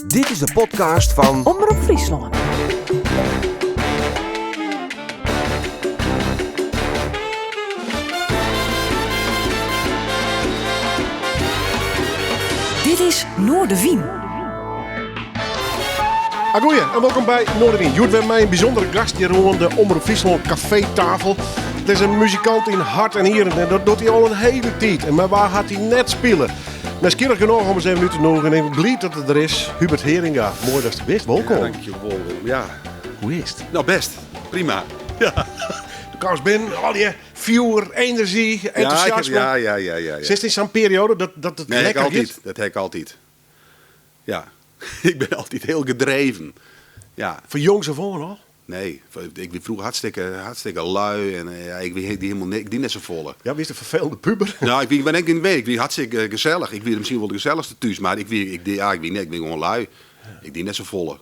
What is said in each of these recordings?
Dit is de podcast fan Omrop Fryslân. Dit is Noardewyn. Agoeie en welkom by Noardewyn. Hjoed wer mei in bysûndere gast hjir oan de Omrop Fryslân kafeetafel. It is in muzikant yn hart en nieren en dat docht hy al in hiele tiid. En mei wa hat hy net spile? Nijsgjirrich genôch om ris even út te nûgjen. En ik bin bliid dat er der is. Hubert Heeringa, moai datst der bist. Wolkom. Ja, dankjewol Willem. Ja. Hoe is it? Nou best, prima. Ja. Do kaamst binnen, allegear fjoer, enerzjy, entûsjasme. Ja, ja, ja, ja, ja. Sitst yn sa'n perioade dat, dat it Nee, ik lekker altyd. giet? Dat ha ik altyd. Ja. Ik bin altyd hiel gedreven. Ja. Fan jongs af oan al? Nee, ik wie froeger hartstikke, hartstikke lui en ja, ik wie, die helemaal, ik die net safolle. Ja, wiest in ferfelende puber? Nou, ik wie, ben ik, weet, ik wie hartstikke gesellich. Ik wie miskien wol de gesellichste thús, mar ik wie, ik die, ja, ik wie net, ik wie gewoan lui. Ik die net safolle. Ik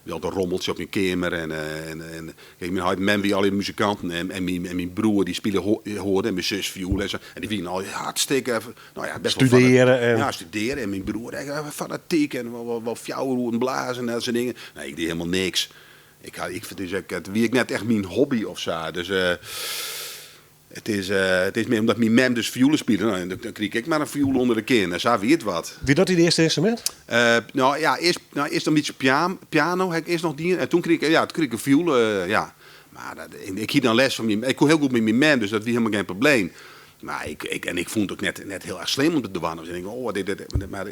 wie altyd in rommeltsje op myn keamer en, en, en kijk, myn heit en mem wie allegear muzikanten en, en myn, en myn broer dy spile hoarn en myn sus fioel en sa. En dy wienen allegear hartstikke, nou ja, best wol Studearre en. Ja, studearre en myn broer ek fanatyk en wol, wol, wol fjouwer oeren blaze en dat soart dingen. Nee, ik die helemaal niks. Ik ha, ik, dus ik, it wie ek net echt myn hobby of sa. Dus it is, it is mear omdat myn mem dus fioele spile. No, dan krige ik mar in fioel ûnder de kin en sa wie it wat. Wie dat dyn earste ynstrumint? No ja, earst, no, earst in bytsje piano ha ik earst noch dien. En toen krige ik, ja, toen krige ik in fioel, ja. Mar dat, ik hie dan les fan myn, ik koe hiel goed mei myn mem, dus dat wie helemaal gjin probleem. Mar ik, ik, en ik fûn it ek net, net hiel erch slim om te dwaan. Dus ik denk, oh, dit, dit, mar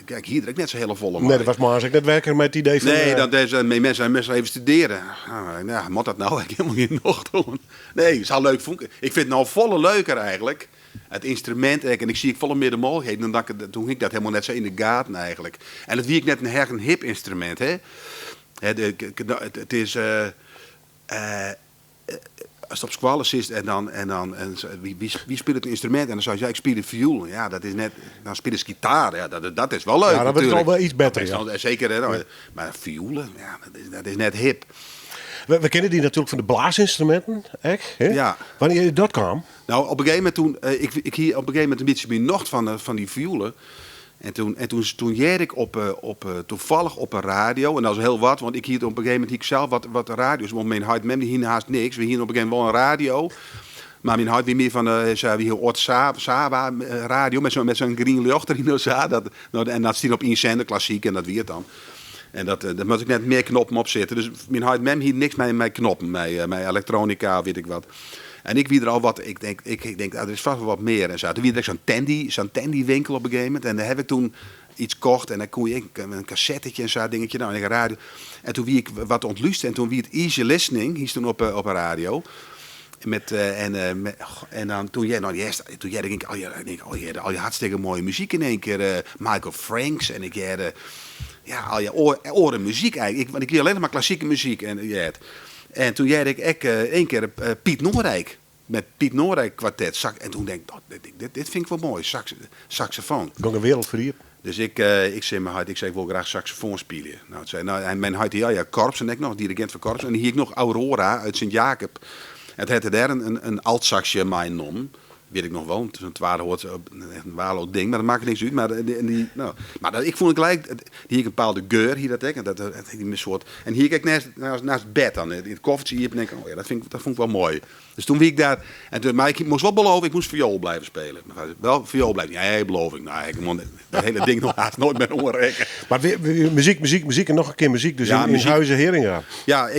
ik hie der ek net sa hiele folle mei. Nee, do waard moarns ek net wekker mei it idee fan... Nee, dat is, myn mem sei, moatst even studearje. Nou, ja, moat dat no? Ik ha helemaal gjin nocht oan. Nee, sa leuk fûn ik. Ik fyn it no folle leuker eigentlik, it ynstrumint ek. En ik zie ek folle mear de mooglikheden dan dat ik, toen hie ik dat helemaal net sa yn de gaten eigentlik. En it wie ek net in echt in hip ynstrumint, hè. It is, Ast op skoalle sitst en dan, en dan, en wie, wie spilet in ynstrumint? En dan seist, ja, ik spylje fioel. Ja, dat is net, dan spilest gitaar. Ja, dat, dat is wol leuk Ja, dan wurdt it al natuerlik. wol iets better, Dat is ja. dan, seker, hè, nou, mar fioelen, ja, dat is net hip. We kenne dy natuerlik fan de blaasynstruminten ek, hè? Ja. Wannear dat kaam? Nou, op in gegeven momint toen, ik, ik hie op in gegeven momint in bytsje myn nocht fan dy fioelen. En toen, en toen, toen hearde ik op, op, toevallig op 'e radio, en dat is hiel wat, want ik hie op in gegeven momint hie ik sels wat, wat radio's, want myn heit en mem dy hiene haast niks. We hiene op in gegeven momint wol in radio, mar myn heit wie mear fan de, sa, wie hiel âld Saba radio met sa'n grien ljocht deryn of sa. Dat, no, en dat stie op ien sender, klassyk, en dat wie it dan. En dat, dêr moat ek net mear knoppen op sitte. Dus myn heit en mem hiene niks mei knoppen, mei elektronika, wit ik wat. En ik wie der al wat, ik denk, ik denk, ah, der is vast wol wat mear en sa. Toen wie der ek sa'n Tandy, sa'n Tandy winkel op in gegeven momint. En dêr ha ik toen iets kocht en dan koe je ek in kassettetje en sa dingetje, nou, en een radio. En toen wie ik wat oan it lústerjen en toen wie it Easy Listening, hiest toen op 'e radio. Met, en, met, en dan toen jij, nou, die eerste, toen hearde ik al die, ik denk, oh, hearde al die hartstikke mooie muzyk yn één kear. Michael Franks en ik hearde, ja, al die oare muzyk eigentlik. Ik, want ik hie allinnich mar klassike muzyk en heard. En toen hearde ik ek één kear Piet Noordijk. Met Piet Noordijk kwartet. En toen denk ik, oh, dit fyn ik wol moai, saxofoon. Gong in wereld foar iepen. Dus ik sei myn heit, ik sei, ik wol graach saxofoon spylje. Nou, it sei, nou, en myn heit hie al ja korps en ek noch dirigint fan korps. En hie ek noch Aurora út Sint Jacob. En it hat er dêr in altsaksje meinommen. Wit ik noch wol, it is in twadde hoort, echt in walo ding, mar dat makket niks út. Mar, en die, nou, mar dat, ik fûn it gelijk, it, hie ek in bepaalde geur, hie dat ek. En dat, dat, die een soort, en hie ik ek naast bed dan, in it koffertsje iepen, denk ik, oh ja, dat fûn ik wol moai. Dus toen wie ik daar, en toen, mar ik moast wol belove, ik moast fioel bliuwe spyljen. Maar wol fioel bliuwe, ja, beloof ik. Nou, ik moat dat hiele ding noch hast noait mear oanrekke. Mar muzyk, muzyk, muzyk en noch in kear muzyk, dus Ja, yn muzyk. Huize Heeringa. Ja,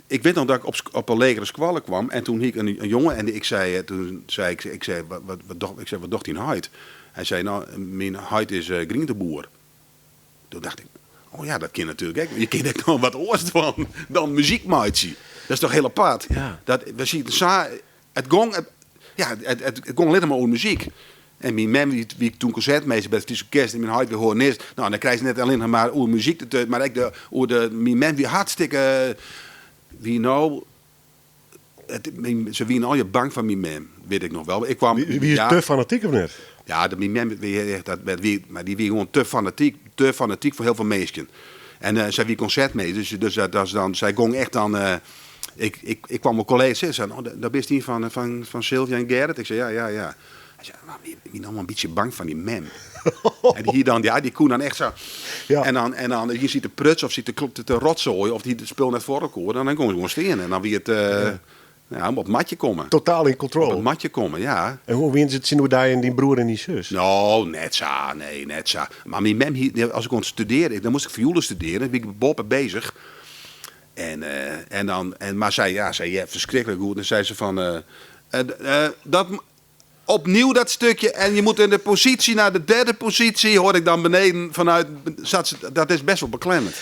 ik wit noch dat ik op 'e legere skoalle kwam en toen hie ik in jonge en ik sei, toen sei ik, ik sei, wat, wat, wat doch, ik sei, wat docht dyn heit? Hy sei, no, myn heit is grienteboer. Toen dacht ik, oh ja, dat kin natuerlik ek. Je kin ek noch wat oars dwaan dan muzyk meitsje. Dat is toch hiel apart? Ja. Dat, we sieten sa, it gong, it, ja, it, it, it gong allinnich mar oer muzyk. En myn mem wie, wie toen konsertmeester by it Frysk Orkest en myn heit wie hoarnist. No, dan krijst net allinnich mar oer muzyk te, mar ek de, oer de, myn mem wie hartstikke, wie no, it, myn, se wiene allegear bang foar myn mem, wit ik noch wol. Ik kwam, Wie, wie ja. te fanatyk of net? Ja, de, myn mem wie echt, dat, wie, mar dy wie gewoan te fanatyk, te fanatyk foar hiel folle minsken. En sy wie konsertmeester, dus, dus dat, dat is dan, sy gong echt dan, ik, ik, ik kwam op kolleezje en sei, oh, dat bist ien fan Sylvia en Gerrit? Ik sei, ja, ja, ja. Hy sei, "Mar ik wie no wol in bytsje bang fan dyn mem. En dy hie dan, ja, dy koe dan echt sa. Ja. En dan, en dan ien siet te prutsen of siet te rotsoaien of dy it spul net foar elkoar. Dan gong se gewoan stean en dan wie it, ja, op it matje komme. Totaal in Op control. it matje komme, ja. En hoe wienen se tsjinoer dy en dyn broer en dyn sus? No, net sa, nee, net sa. Mar myn mem hie, as ik oan it studearjen, dan moast ik fioele studearjen, dan wie ik boppe bezich. En, en dan, en, mar sy, ja, sy heart ferskriklik goed. En sei se fan, dat, opnieuw dat stukje en je moet in de positie naar de derde positie, hoor ik dan beneden vanuit, zat ze, dat is best wel beklemmend.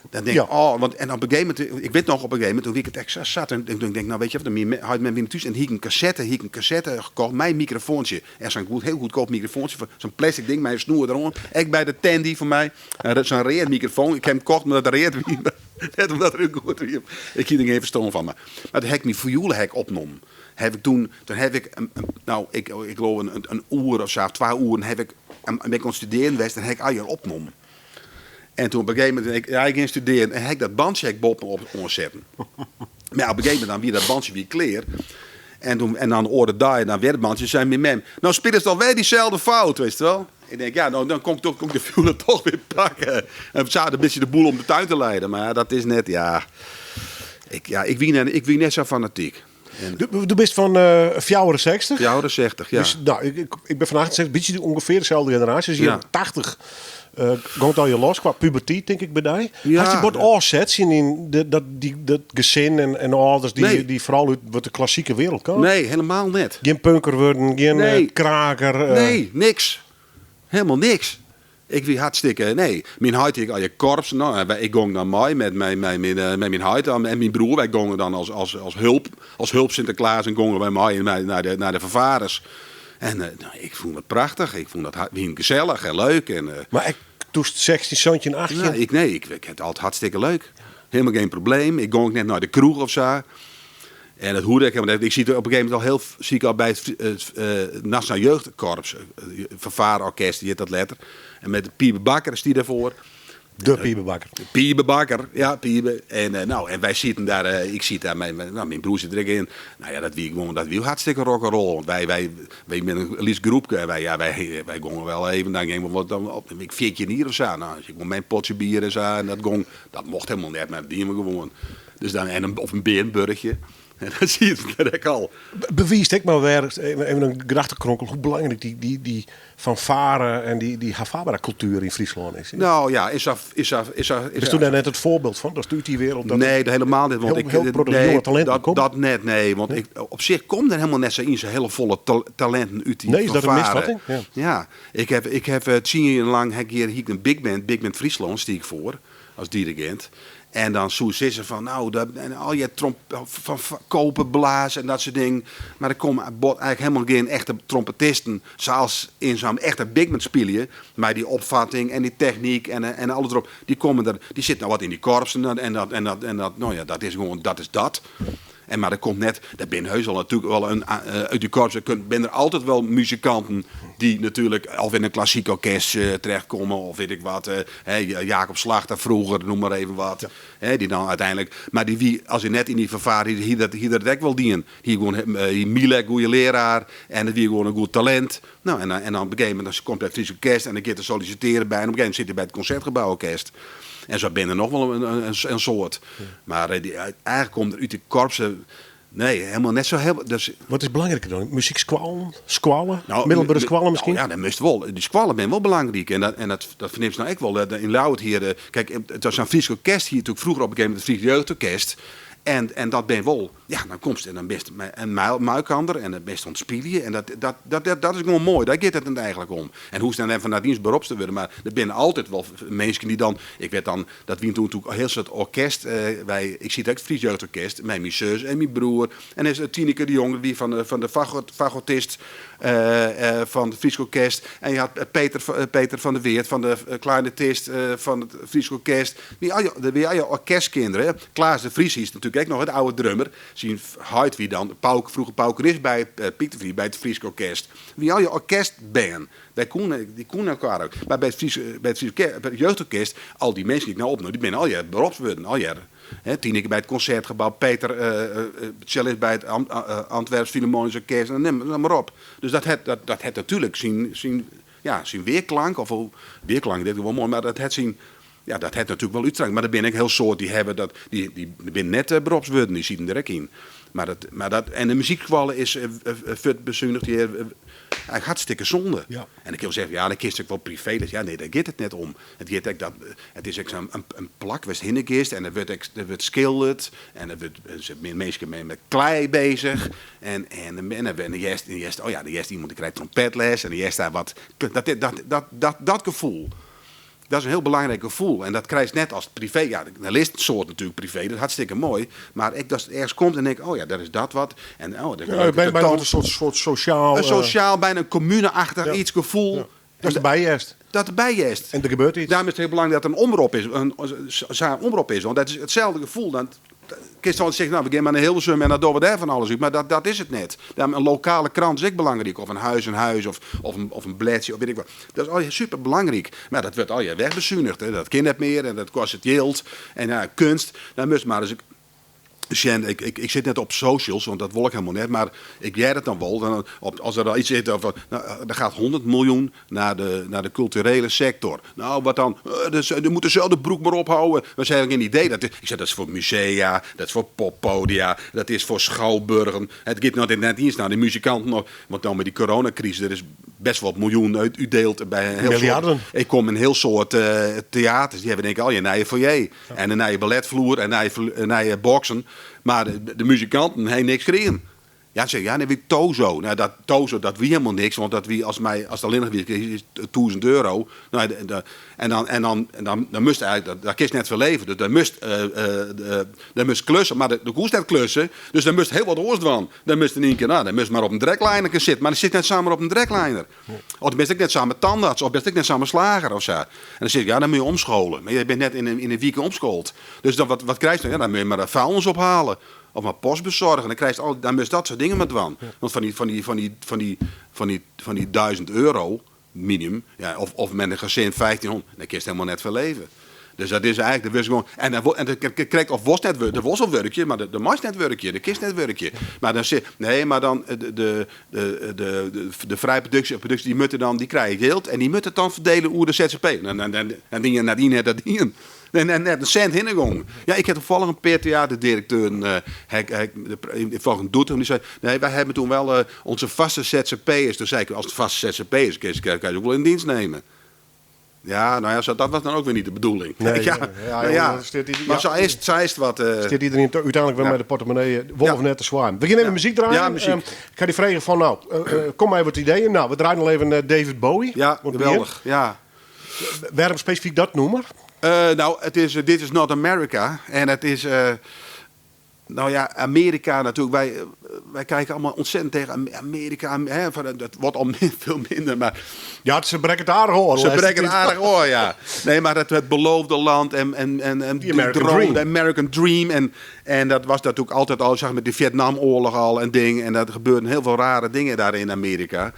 Dan denk ik, oh, want, en op een gegeven moment, ik weet nog op een gegeven moment, toen wie ik het echt zo zat, en toen denk ik, nou weet je wat, dan had men weer thuis en hier ik een cassette, hier ik een cassette gekocht, mijn microfoontje. En zo'n goed, heel goedkoop microfoontje, zo'n plastic ding met een snoer erom. Ik bij de Tandy van mij, zo'n reet microfoon. Ik heb hem gekocht omdat het reet wie, net omdat het goed wie. Ik hier geen verstand van, maar maar toen heb ik mijn vioolhek opgenomen. Heb ik toen, toen heb ik, een, een, nou, ik, ik geloof een uur of zo, of 2 uren, heb ik, en ben ik aan het studeren geweest en heb ik al hier opgenomen. En toen op een gegeven moment, ik, ja, ik ging studeren en heb ik dat bandje boven op omzetten. Maar ja, op een gegeven moment dan weer dat bandje weer klaar. En toen, en dan oren daar en dan weer het bandje, zei mijn mem, nou spelen ze alweer diezelfde fout, weet je wel. Ik denk, ja, nou, dan kom ik toch, kom ik de violen toch weer pakken. En we zaten een beetje de boel om de tuin te leiden. Maar dat is net, ja... Ik, ja, ik wie net, ik wie net zo fanatiek. En Du bist van 64? 64, ja. Dus, nou, ik ben van 68, een beetje ongeveer dezelfde generatie. Dus je Ja. 80 komt al je los qua puberteit, denk ik, bij die. Ja. Had je bord afzet zien in de, dat, die, dat gezin en ouders Nee. die vooral uit wat de klassieke wereld komen? Nee, helemaal net. Geen punker worden, geen, Nee. kraker. Nee, niks. Helemaal niks. Ik wie hartstikke, nee. Mijn huid, ik al je korps, nou, en wij, ik ging dan mee met mijn huid en mijn broer. Wij gingen dan als hulp Sinterklaas en gingen wij mee naar de vervarers. En nou, ik vond het prachtig. Ik vond dat wie gezellig en leuk. En Maar ik toen 16, 17, 18. Nou, ik, nee, ik, ik heb het altijd hartstikke leuk. Helemaal geen probleem. Ik ging ook net naar de kroeg of zo. En dat hoorde ik helemaal net. Ik zie het op een gegeven moment al heel zie ik al bij het Nationaal Jeugdkorps, fanfareorkest, die heet dat letter. En met de Piebe Bakker is die daarvoor. De Piebe Bakker. Piebe Bakker, ja, Piebe. En nou, en wij zitten daar, ik zit daar, mijn broer zit er ook in. Nou ja, dat wie gewoon, dat wie hartstikke rock'n'roll. Want wij met een liefst groepje, en wij, ja, wij, wij gongen wel even, dan gingen we wat, dan op, ik veertje hier of zo. Nou, dus ik kon mijn potje bier en zo, en dat gong, dat mocht helemaal net, maar dat dienen we gewoon. Dus dan, en een, of een berenburgje. En dan zie je het direct al. Bewijst ik maar weer, even een gedachtenkronkel, hoe belangrijk die fanfare en die Havabra-cultuur in Friesland is. Nou ja, is dat, is dat, is dat, is Is toen daar net het voorbeeld van? Dat stuurt die wereld. Dat nee, dat helemaal niet. Want heel, ik, heel product, nee, jonge talenten dat, komt. dat net, nee. Want Nee? ik, op zich komt er helemaal net zo in zijn hele volle talenten uit die Nee, is dat een fanfare. misvatting? Ja. Ja, ik heb, ik heb 10 jaar lang heb ik hier, hier een big band, Big Band Friesland, stiek ik voor als dirigent. En dan zo zitten ze van, nou, dat, en al je tromp, van, van kopen, blazen en dat soort dingen. Maar er komen bot eigenlijk helemaal geen echte trompetisten, zoals in zo'n echte big band spelen. Maar die opvatting en die techniek en alles erop, die komen er, die zitten nou wat in die korps en dat, en dat, en dat, en dat, nou ja, dat is gewoon, dat is dat. En maar er komt net, daar ben heus al natuurlijk wel een uit die korps, er ben er altijd wel muzikanten die natuurlijk of in een klassiek orkest terechtkomen of weet ik wat. Jacob Slachter vroeger, noem maar even wat. Hè, die dan uiteindelijk, maar die wie, als je net in die fanfare, hier, dat, hier dat ook wel dien. Hier gewoon hier Milek, goede leraar, en het wie gewoon een goed talent. Nou, en dan op een gegeven moment, dan komt het Fries orkest en dan keer te solliciteren bij, en op een gegeven moment zit hij bij het Concertgebouworkest. En zo ben er nog wel een soort. Maar die, eigenlijk komt er uit de korpsen... Nee, helemaal net zo heel, dus Wat is belangrijker dan? Muziek squallen? Squallen? Nou, Middelbare squallen misschien? Nou, ja, dat moest wel. Die squallen zijn wel belangrijk. En dat verneemt ze nou echt wel. Dat in Lauwert hier... Kijk, het was een Fries orkest hier natuurlijk vroeger op een gegeven moment het Fries jeugdorkest. En dat ben wel. Ja, dan komst en dan best een muikander en het best ontspielen. En dat is gewoon mooi. Daar gaat het dan eigenlijk om. En hoe ze dan even naar dienst beroeps te worden. Maar er zijn altijd wel mensen die dan... Ik werd dan... Dat wie toen natuurlijk heel soort orkest. Wij, ik zie het ook het Fries jeugdorkest. Met mijn zus en mijn broer. En is Tineke de Jong, die van de fagotist van het Fries Orkest. En je had Peter van der Weert van de clarinetist van het Fries Orkest. Wie al je, de, wie al je orkestkinderen. Hè? Klaas de Vries is natuurlijk natuerlik ek noch, de oude drummer. Syn heit wie dan pauk, froeger paukenist by Piet de Vries, by it Frysk Orkest. Wie al je orkestbern. Dy koene, dy koene elkoar ek. Mar by it Frysk, by it Frysk by it Jeugdorkest, al dy minsken dy't ik no opneam, dy binne allegear beropswurden. Allegear, hè, Tineke by it Konsertgebou, Peter cellist by it Antwerps Philharmonisch Orkest, en nim, nim mar op. Dus dat hat, dat, dat hat natuerlik syn, syn, ja, syn weerklank, of weerklank, dit is wol moai, mar dat hat syn, ja, dat hat natuerlik wol útstraling. Mar der binne ek heel soad dy hawwe dat, dy, dy binne net beropswurden, dy sieten der ek yn. Mar dat, mar dat, en de muzykskoalle is fuort besunigd hjir, eigenlijk hartstikke zonde. Ja. En dan kin je wol sizze, ja, dan kinst ek wol privee les. Ja, nee, dêr giet it net om. It giet ek dat, it is ek sa'n in plak wêr'tst hinne giest en der wurdt ek, der wurdt skilderd en der wurdt, der binne minsken mei met klei bezich en, en, en, en dan hearst, dan hearst, oh ja, dan hearst iemand dy krijt trompetles en dan hearst daar wat, dat, dat, dat, dat, dat gefoel. Dat is in hiel belangryk gefoel en dat krijst net as privee. Ja, dan learst in soad natuerlik privee, dat is hartstikke moai. Mar ek datst ergens komt en denk, oh ja, dêr is dat wat. En oh, dêr Ja, je bent bijna een soort sociaal... Een sociaal, bijna een commune-achtig iets, gefoel. Ja. Dat derby hearst. Dat derby hearst. En der gebeurt iets. Daarom is it hiel belangryk dat der in omrop is, in sa'n omrop is. Want dat is itselde gefoel. Dan kinst wol sizze, no, we gean mar nei Hilversum en dan dogge we dêr fan alles út. Mar dat, dat is it net. Daarom, in lokale krant is ek belangryk. Of in huis aan huis, of, of, in, of in bledsje, of wit ik wat. Dat is allegear super belangryk. Mar dat wurdt allegear wegbesunigd. Hè. Dat kin net mear en dat kostet jild. En ja, kunst, dan moatst mar ris sjen, ik, ik, ik sit net op socials, want dat wol ik helemaal net, mar ik hear it dan wol. Dan, op, as der iets sit, of, nou, der gaat 100 miljoen naar de kulturele sektor. Nou, wat dan? Dus, die moeten zelf de broek maar ophouden. We zijn geen idee. Dat is, ik zeg, dat is voor musea, dat is voor poppodia, dat is voor schouwburgen. Het gaat nog net eens naar de muzikanten nog. Want dan met die coronacrisis, er is best wel wat miljoen uitdeeld bij een heel Miljarden. soort, ik kom in een heel soort theaters, die hebben denk ik al je nije foyer. En een nije balletvloer en een nije boksen. Maar de muzikanten hebben niks gekregen. Ja, ze zeggen, ja, nee, wie Tozo. Nou, dat Tozo, dat wie helemaal niks, want dat wie als mij, als het alleen nog wie is, is 1000 euro. Nou, de, de, en dan, en dan, en dan, dan moest eigenlijk, dat, dat kist net verleven. Dus dan moest, de, dan moest klussen, maar de koest net klussen. Dus dan moest heel wat oors doen. Dan moest in één keer, nou, dan moest maar op een trekliner gaan zitten. Maar dan zit net samen op een trekliner. Of dan ben ik net samen met tandarts, of ben ik net samen slager of zo. En dan zeg ik, ja, dan moet je omscholen. Maar je bent net in een week omschoold. Dus dan, wat krijg je dan? Ja, dan moet je maar de vuilnis ophalen. Of maar post bezorgen. Dan krijg je al, dan moet je dat soort dingen met doen. Want van die 1000 euro minimum, ja, of met een gezin 1500, dan kun je het helemaal net verleven. Dus dat is eigenlijk de gewoon. En dan en de krijgt of was net de was al werkje, maar de mais net werkje, de kist net werkje. Maar dan zit, nee, maar dan de vrije productie, productie, die moeten dan, die krijgen geld en die moeten het dan verdelen hoe de ZZP. En dan, dan, dan dien je nadien net dat dien. Nee, nee, net een cent hinnegang. Ja, ik heb toevallig een paar de directeur, hij, hij, de, in volgens Doetinchem, die zei, nee, wij hebben toen wel onze vaste Z Z P'ers. Toen zei ik, als het vaste Z Z P'ers is, kan je ook wel in dienst nemen. Ja, nou ja, zo, dat was dan ook weer niet de bedoeling. Nee, Ja, nee, ja, nou joh, ja. dat is dit, die, Maar ja. zo is het wat, Zit iedereen uiteindelijk weer Ja. met de portemonnee, wolf Ja. net te zwaaien. We gaan even Ja. muziek draaien. Ja, muziek. Ik ga die vragen van, nou, kom maar even wat ideeën. Nou, we draaien al even David Bowie. Ja, Want geweldig. Ja. weer. Waarom specifiek dat noemer? Nou, het is This is Not America. En het is... nou ja, Amerika natuurlijk. Wij kijken allemaal ontzettend tegen Amerika. Hè, van, dat wordt al veel minder, maar Ja, ze breken het aardig oor, Ze laatste breken het tijd. aardig oor, ja. Nee, maar het beloofde land en The de American droom, Dream. de American Dream. En dat was natuurlijk altijd al, zeg maar, met de Vietnamoorlog al en ding. En dat gebeurden heel veel rare dingen daar in Amerika.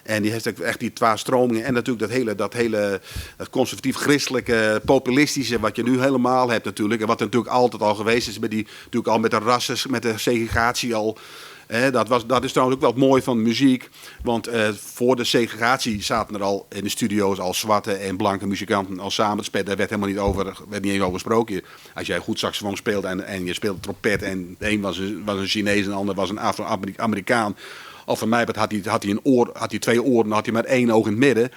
En die heeft ook echt die twee stromingen. En natuurlijk dat hele, dat conservatief-christelijke, populistische, wat je nu helemaal hebt natuurlijk. En wat natuurlijk altijd al geweest is, met die, natuurlijk al met de rassen, met de segregatie al. Hè, dat is trouwens ook wel het mooie van muziek. Want voor de segregatie zaten er al in de studio's al zwarte en blanke muzikanten al samen te spelen. Daar werd helemaal niet over, werd niet eens over gesproken. Als jij goed saxofoon speelt en je speelt trompet en de een was een Chinees en de ander was een Afro-Amerikaan. Of van mij had hij, had hij een oor, had hij twee oren, had hij maar één oog in het midden.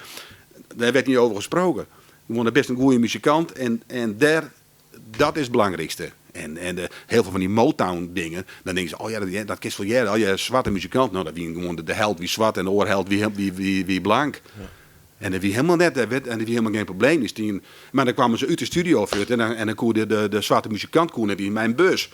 Daar werd niet over gesproken. Je vond best een goede muzikant en daar, dat is het belangrijkste. En heel veel van die Motown dingen, dan denken ze, oh ja, dat is voor jij, oh ja, zwarte muzikant. Nou, dat wie gewoon de held wie zwart en de oorheld wie blank. Ja. En dat wie helemaal net, dat werd, en dat wie helemaal geen probleem is. Die, maar dan kwamen ze uit de studio voort en dan kon de zwarte muzikant kon net in mijn bus.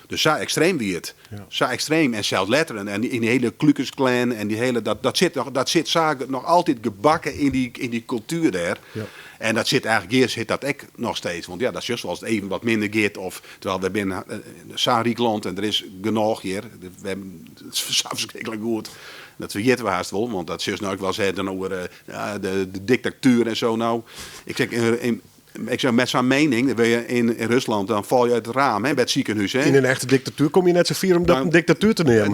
Dus sa ekstreem wie it. Sa ekstreem. En sels letter, en yn dy hiele Ku Klux Klan en dy hiele, dat sit noch, dat sit sa noch altyd gebakken yn dy kultuer dêr. En dat sit eigentlik hjir sit dat ek noch steeds. Want ja, dat sjochst wol as it even wat minder giet of, terwijl wy binne sa'n ryk land en der is genôch hjir. We hebben it sa ferskriklik goed. Dat ferjitte we hast wol, want dat sjochst no ek wol se dan oer de diktatuer en so. No, ik zeg, ik zeg met zo'n mening, dan ben je in Rusland, dan val je uit het raam, hè, bij het ziekenhuis. Hè. In een echte dictatuur kom je net zo fier om dat een dictatuur te nemen.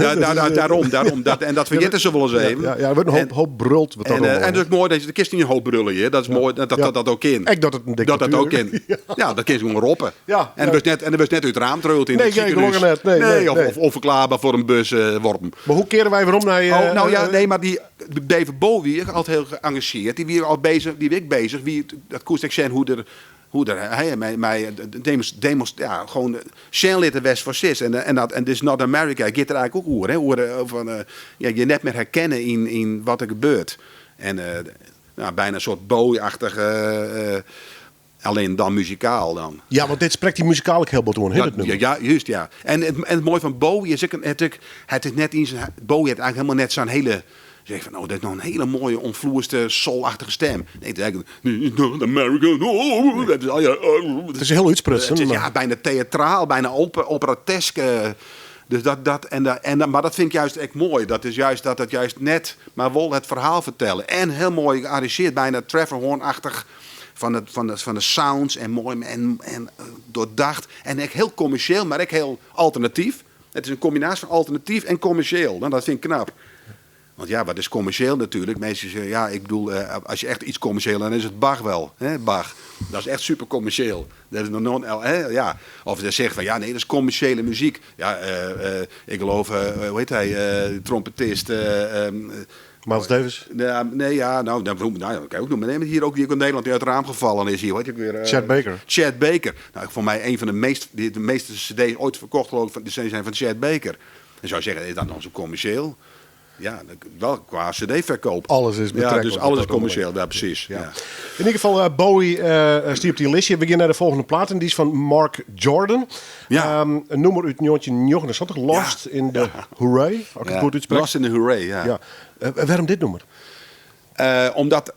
Daarom, daarom. Dat, en dat vergeten ze wel eens even. Ja, ja, er wordt een hoop brult. Wat dat En het is mooi dat je de kist in je hoop brullen hier. Dat is mooi dat dat, dat ook in. Ek dat it in Dat dat ook dictatuur in. Ja, dat kun je gewoon roppen. En dan wordt net uit het raam treurt in Nee, het nee, ziekenhuis. gelukkig net. Nee, nee, of, nee. of onverklaarbaar voor een bus worpen. Maar hoe keren wij weer om naar... Oh, nou ja, nee, maar die David Bowie is altijd heel geëngageerd. Die wie al bezig, die week bezig. Wie, dat koest ik zijn hoe er, hij mij, demos, demos, ja, gewoon zijn litten West fascist. En dat, en This Not America, gaat er eigenlijk ook oer, hè, oer, van, ja, je net meer herkennen in wat er gebeurt. En nou, bijna een soort Bowie-achtige, alleen dan muzikaal dan. Ja, want dit spreekt die muzikaal ook heel bot aan, hè, Ja, dit nummer. ja, ja, juist, ja. En het mooie van Bowie is ook het is net in zijn, Bowie heeft eigenlijk helemaal net zo'n hele, zeg van, oh, dat is nog een hele mooie, ontvloerste, soul-achtige stem. Nee, het is eigenlijk, not American, oh, dat is al, ja, oh. Het is heel uitsprutsen, Het is, maar ja, bijna theatraal, bijna operatesk. Dus dat, dat, en, dat, en, dat, maar dat vind ik juist echt mooi. Dat is juist dat het juist net, maar wel het verhaal vertellen. En heel mooi gearrangeerd, bijna Trevor Horn-achtig. Van de sounds en mooi en doordacht. En echt heel commercieel, maar ook heel alternatief. Het is een combinatie van alternatief en commercieel. Nou, dat vind ik knap. Want ja, wat is commercieel natuurlijk? Mensen zeggen, ja, ik bedoel, als je echt iets commercieel, dan is het Bach wel. Hè? Bach, dat is echt super commercieel. Dat is nog nooit, hè? Ja. Of ze zeggen van, ja, nee, dat is commerciële muziek. Ja, ik geloof, hoe heet hij, de trompetist Miles Davis? Ja, nee, ja, nou, dan nou, dat kan ik ook noemen. Nee, maar hier ook, die ook in Nederland die uit het raam gevallen is hier. Hoe heet hij ook weer Chet Baker. Chet Baker. Nou, voor mij een van de meest, die, de meeste cd's ooit verkocht, geloof ik, van, die zijn van Chet Baker. Dan zou je zeggen, is dat dan zo commercieel? Ja, wel qua cd-verkoop. Alles is Ja, betrekkelijk dus op alles is dat moment. commercieel, ja, precies. Ja. In ieder geval, Bowie stier op die listje. We beginnen naar de volgende plaat en die is van Marc Jordan. Een nummer uit 1979, Lost in the Hooray. Als ik het goed uitspreek. Lost in the Hooray, ja. Ja. Waarom dit nummer? Omdat,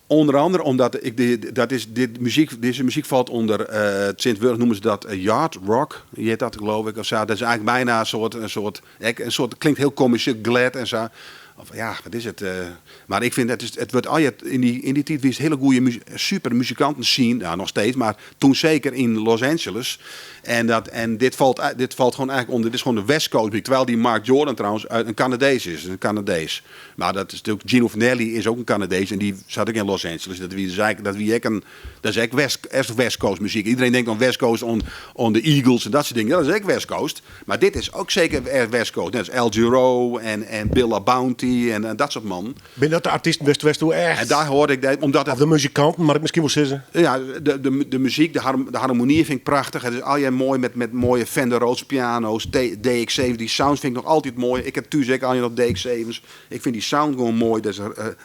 onder andere, omdat ik die, dat is, dit muziek, deze muziek valt onder Sint-Wurg noemen ze dat yacht rock, je heet dat geloof ik, of zo. Dat is eigenlijk bijna een soort, een soort, ik, een soort, klinkt heel commercieel, glad en zo. Of ja, wat is het? Maar ik vind, het is, het wordt al je, in die, in die tijd was het hele goede super muzikanten scene, nou, nog steeds, maar toen zeker in Los Angeles. En dit valt gewoon eigenlijk onder, dit is gewoon de West Coast muziek. Terwijl die Marc Jordan trouwens uit een Canadees is, een Canadees. Maar dat is natuurlijk, Gino Vannelli is ook een Canadees en die zat ook in Los Angeles. Dat wie, dat is dat wie ik een, dat is echt West, echt West Coast muziek. Iedereen denkt aan West Coast, on the Eagles en dat soort dingen. Dat is echt West Coast. Maar dit is ook zeker echt West Coast. Net als Al Jarreau en Bill LaBounty en dat soort man. Ben dat de artiesten West West hoe echt? En daar hoorde ik dat, omdat het Of de muzikanten, maar ik misschien wel zeggen. Ja, de muziek, de harmonie vind ik prachtig. Het is al je mooi met mooie Fender Rhodes piano's, DX7. Die sounds vind ik nog altijd mooi. Ik heb thuis ook al je nog DX7's. Ik vind die sound gewoon mooi. Dat is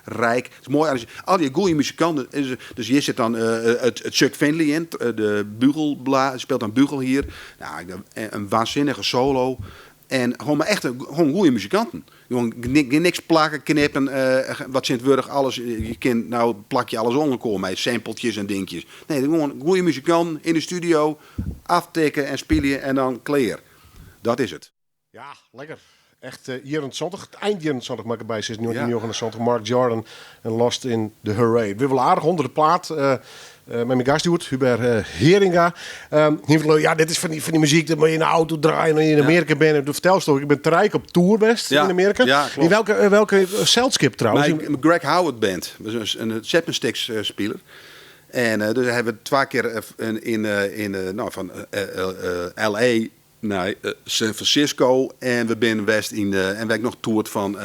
rijk. Het is mooi. Al die goede muzikanten. Dus hier zit dan het Chuck Findley in. De bugelbla, speelt dan bugel hier. Nou, een waanzinnige solo. En gewoon maar echt een, gewoon goede muzikanten. Gewoon niks plakken, knippen, wat Sint-Wurg, alles. Je kunt, nou plak je alles onder elkaar met sampletjes en dingetjes. Nee, gewoon goede muzikant in de studio, aftikken en spelen en dan clear. Dat is het. Ja, lekker. Echt jaren 20, het eind jaren 20 maak ik erbij, sinds 1979, Marc Jordan en Lost in the Hooray. We willen aardig onder de plaat. Met mijn gast doet, Hubert Heeringa. Hier van, ja, dit is van die muziek dat moet je in de auto draaien en je in Amerika bent. En toen vertel je toch, ik ben te rijk op tour best in Amerika. Ja, klopt. In welke zeilschip trouwens? Mijn Greg Howard Band, dat is een Chapman Sticks speler. En dus hebben we 2 keer in in nou, van LA naar San Francisco. En we zijn west in de, en we hebben nog toerd van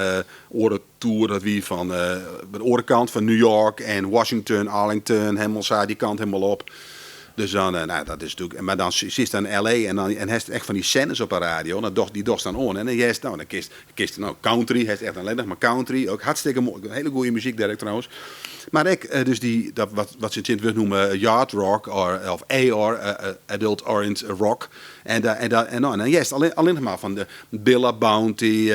Oren Tour, dat wie van de orenkant van New York en Washington, Arlington, helemaal zo, die kant helemaal op. Dus dan, nou, dat is natuerlik, mar dan sitst dan in LA en dan en hast echt fan dy senders op 'e radio, dan dochst, dy dochst dan oan en dan hearst, no, dan kinst, kinst, no, country, hast echt allinnich mar country, ook hartstikke moai, hele goede muzyk dêr ek trouwens. Mar ek dus dy, dat wat, wat se tsjintwurdich noeme yacht rock or, of AOR, adult oriented rock. En da, en da, en no, en dan hearst allinnich mar fan de Bill LaBounty,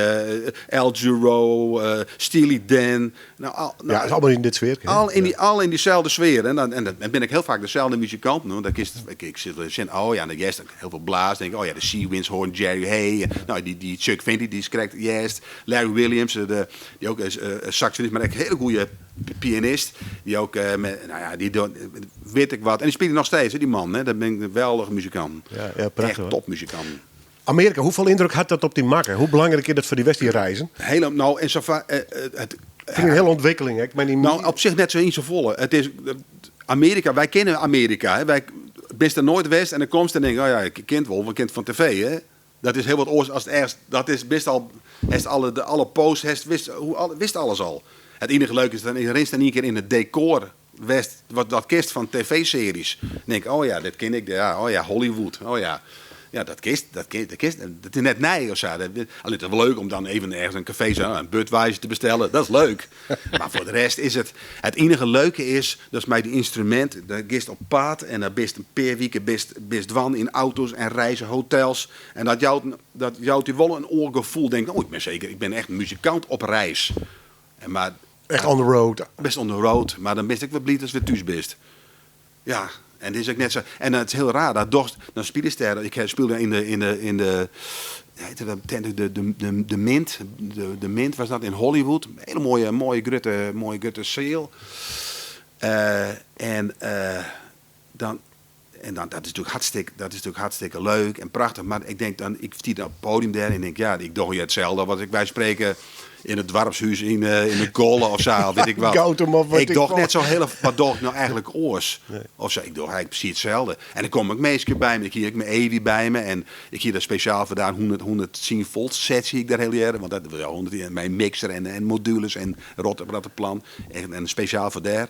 Al Jarreau, Steely Dan. Nou, al, nou, Ja, het is allemaal in dit sfeer. Al in, die, al in dyselde sfear. En dan, en dan bin ik hiel faak deselde muzikanten. Want dan kinst, ik, ik sit wel sjen, oh ja, dan hearst hiel folle blaas. Denk ik, oh ja, de Seawinds hoorn, Jerry Hey. Nou, dy, dy Chuck Vinty, dy is krekt hearst. Larry Williams, de, dy ek is saxofonist, mar ek in hiele goede pianist. Dy ek, met, nou ja, dy docht, wit ik wat. En dy spilet noch steeds, hè, dy man. Hè. Dat binne geweldige muzikanten. Ja, ja, prachtich, Echt hoor. topmuzikanten. Amearika, hoefolle yndruk hat dat op dy makke? Hoe belangryk is dat foar dy west, dy reizen? Hiel, no, en sa it, Fyn ik in hiele ûntwikkeling, hè? Ik meen die No, op sich net sa yn safolle. It is, Amearika, wy kenne Amearika, hè. Wy bist der noait west en dan komst en denk, oh ja, ik ken it wol, want ik ken it fan tv, hè. Dat is hiel wat oars as it ergens, dat is, bist al, hast alle, de, alle posts, hast, wist, hoe, al, wist alles al. It iennige leuke is, dan rinst in ien kear yn it dekor west, wat, dat kinst fan tv-searjes. Dan denk ik, oh ja, dit ken ik, ja, oh ja, Hollywood, oh ja. Ja, dat kinst, dat kin, dat kinst, dat is net nij of sa. Dat, allinnich it is wol leuk om dan even ergens in kafee sa in Budweiser te bestellen, dat is leuk. Mar foar de rest is it, it iennige leuke is, dat is mei dy ynstrumint, dan giest op paad en dan bist in pear wike bist, bist dwaande yn auto's en reizen, hotels. En dat jout, dat jout dy wol in oar gefoel. Denk, oh, ik bin seker, ik bin echt in muzikant op reis. En mar, Echt on the road. Bist on the road, mar dan bist ek wer bliid ast wer thús bist. Ja, en it is ek net sa. En it is hiel raar, dat dochst, dan spylest dêr. Ik spyle yn de, yn de, yn de, heette dat tent, de, de, de, de Mint, de, de Mint was dat in Hollywood. Hiele moaie, moaie grutte, moaie grutte seal. En dan, en dan, dat is natuerlik hartstikke, dat is natuerlik hartstikke leuk en prachtich. Mar ik denk dan, ik stie op it podium dêr en denk, ja, ik doch hjir itselde wat ik wy spreken yn it doarpshûs yn, yn de Golle of sa, of wit ik wat. Goutum of wat Ik ik doch wat. net zo heel, wat doch ik nou eigentlik oars? Of sa, ik doch eigentlik presys itselde. En der komme ek minsken by my, ik hie ek myn Evi by my en ik hie dêr spesjaal foar dêr 110 volt sets hie ik dêr hiel earder, want dat ja, 110, mei mixer en modules en rot op dat plan. En spesjaal foar dêr.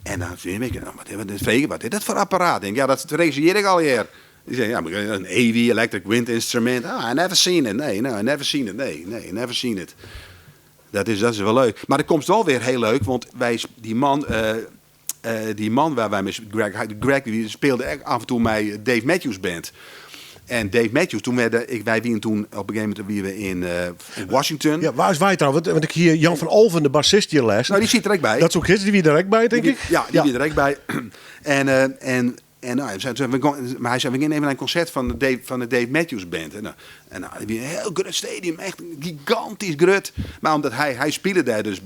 En dan fyn ik, nou, wat, wat, frege, wat is dat foar apparaat? Ik denk, ja, dat regissearje ik allegear. Dy sei, ja, in EWI, Electric Wind Instrument. Ah, I never seen it. Nee, no, I never seen it. Nee, nee, never seen it. Dat is wol leuk. Mar dat komt wol wer hiel leuk, want wy, dy man, dy man wêr't wy mei, Greg, Greg dy spile ek af en toe mei Dave Matthews Band. En Dave Matthews, toen werden, ik, wy wiene toen op in gegeven momint wiene we yn Washington. Ja, wêr is wy trouwens? Want ik hie Jan van Alphen, de bassist, hjir lêsten. No, dy sit der ek by. Dat soe ik dy wie der ek by, tink Die ik. Ja, dy wie der ek by. En, en nou, hij zei, we gaan, mar hy sei, we gean even nei in konsert fan de Dave Matthews Band. En, en nou, it wie in hiel grut stadion, echt gigantysk grut. Mar omdat hy spile dêr dus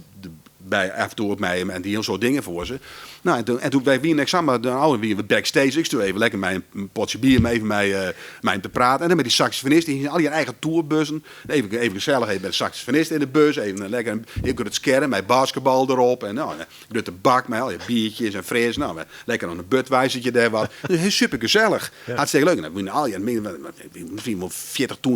by af en toe op my en die hiel soad dingen foar se. No, en toen wy wiene ek samar, dan oh, wiene we backstage. Ik stoe even lekker mei in potsje bier, even mei him te praten. En dan mei dy saxofonist, dy hiene al har eigen tourbussen. Even, even gesellich, even by de saxofonist yn de bus. Even lekker in hiel grut skerm mei basketbal derop. En nou, in grutte bak mei al dy biertjes en fris. No, lekker oan de Budweisertje dêr wat. Dus super gesellich. Hartstikke leuk. En dan wiene al die, miskien wol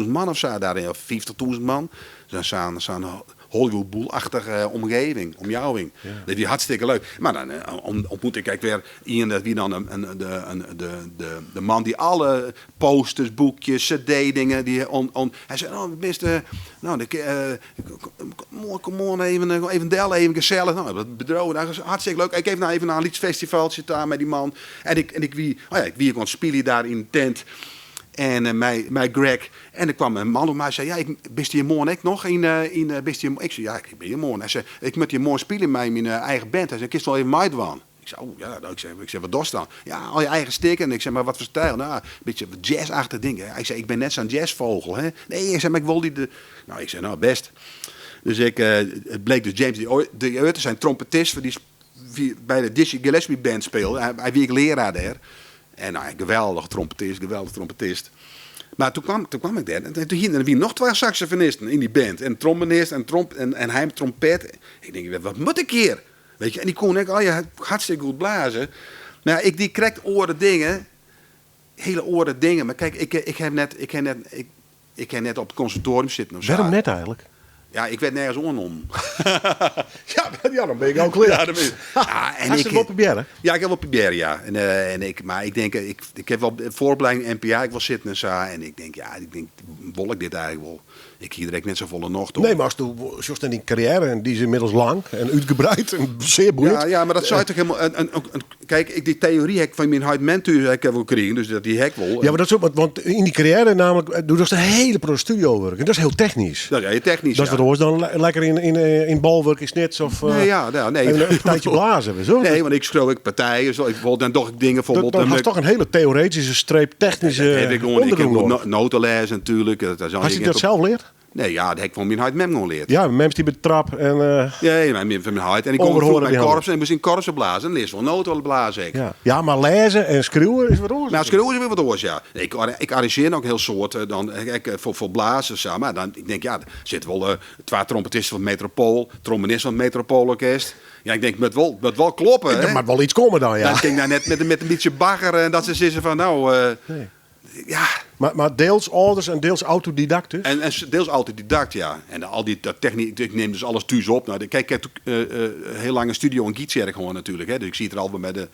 40.000 man of sa dêryn, of 50.000 man. Dus sa'n sa'n Hollywood Bowl-achtige omgeving, omjouwing. Dat wie hartstikke leuk. Mar dan ûntmoet ik ek wer ien, dat wie dan in, de, in, de, de, de man dy alle posters, boekjes, cd-dingen, dy on, on, hy sei, oh, bist, no, de, kom oan, even, even del, even gesellich. No, dat bedriuw, dat is hartstikke leuk. Ik even, nou, even nei in lyts festivaltsje ta mei dy man. En ik wie, oh ja, ik wie gewoan spylje dêr yn de tent. En mei Greg. En der kaam in man op my en sei, ja, ik, bist hjir moarn ek noch yn, bist hjir, ik sei, ja, ik bin hjir moarn. Hy sei, ik moat hjir moarn spylje mei myn eigen band. Hy sei, kinst wol even meidwaan? Ik sei, oh ja, no, ik sei, wat dochst dan? Ja, al je eigen stikken. Ik sei, mar wat foar styl? No, in bytsje jazz-achtich ding. Ik sei, ik bin net sa'n jazzvogel. Hè? Nee, ik sei, mar ik wol dy... De... No, ik sei, no, bêst. Dus ik, it bleek dus James DeArthur, syn trompetist, dy by de Dizzy Gillespie Band spile. Hy wie ek learaar dêr. En no, geweldich trompetist, geweldich trompetist. Mar toen kaam ik dêr en toen hiene der wiene noch twa saksofonisten yn dy band. En trombonist en, tromp, en hy trompet. Ik tink, wat moat ik hjir? Weet je, en dy koene ek allegear hartstikke goed blaze. Mar ja, ik die krekt oare dingen. Hiele oare dingen. Mar kijk, ik, ik, ha net, ik, ha net, ik, ik ha net op it konservatorium sitten of sa. Wêrom net eigentlik? Ja, ik werd nergens oannommen. Ja, ja, dan bin ik al klear. Ja, dan bin ja, en Hast ik it wol probearre? Ja, ik ha wol probearre, ja. En, en ik, mar ik denk, ik ha wol foaropleiding NPA, ik wol sitten en sa. En ik denk, ja, ik denk, wol ik dit eigenlijk wol? Ik hie der ek net safolle nocht oan. Nee, mar ast sjochst nei dyn karriêre, en dy is ynmiddels lang en útgebreid en sear boeiend. Ja, ja, mar dat seit toch helemaal. En, kijk, ik, dy teory ha ik fan myn heit mem thús ha ik wol krigen, dus dat dy ha ik wol. Ja, mar dat is, want yn dy karriêre namelijk, do dochst in hiele protte studiowurk en dat is hiel technysk. Dat is hiel technysk, Dat is wat oars dan lekker yn Bolwurk yn Snits of Nee, ja, ja, nee. even in partijtje blazen, weet je wel. Nee, want ik skriuw ek partijen, zo, ik, bijvoorbeeld, dan doch ik dingen bijvoorbeeld, Dan dan hast toch in hiele teoretyske streep technyske Dat heb ik gewoon, ik heb ûndergrûn goed nodig. noten lezen natuurlijk. Dat is al Hast dy ik dat heb sels leard? Nee, ja, dat heb ik fan myn heit mem gewoan leard. Ja, mem stie by de trap en Nee, mijn, fan myn heit. En ik kom Overhoren vroeger bij die korps en ik moest in korpsen blazen. En lees wel noten blazen ik. Ja. Ja, mar lêze en skriuwe is wat oars. Nou, skriuwe is wer wat oars, ja. Ik arrangeer ook heel soort, dan, ik, foar blazers, sa, mar dan, ik denk, ja, der sit wol twa trompettisten fan Metropool, trombonist fan het Metropoolorkest. Ja, ik denk, moat wol kloppe, Der hè? moat wol yts komme dan, ja. Dan kin ik nou net met in bytsje bagger en dat se sizze fan, nou, Nee. ja. Mar deels âlders en deels autodidakt dus? En deels autodidact, ja. En al die dat techniek, ik neem dus alles thuis op. Nou, kijk, ik heb heel lang een studio in Gytsjerk gewoon natuurlijk. Hè. Dus ik zie het er al met de,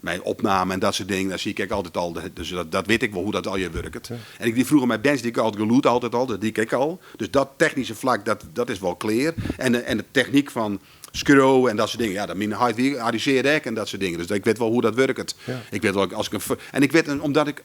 mijn opname en dat soort dingen. Daar zie ik altijd al. Dus dat weet ik wel hoe dat al je werkt. Ja. En ik die vroeger mijn bands die ik altijd geloed altijd al, dat die ik al. Dus dat technische vlak, dat is wel clear. En de techniek van skro en dat soort dingen. Ja, dat mijn hart weer arrangeerde ik en dat soort dingen. Dus ik weet wel hoe dat werkt. Ja. Ik weet wel, als ik een en ik weet, en omdat ik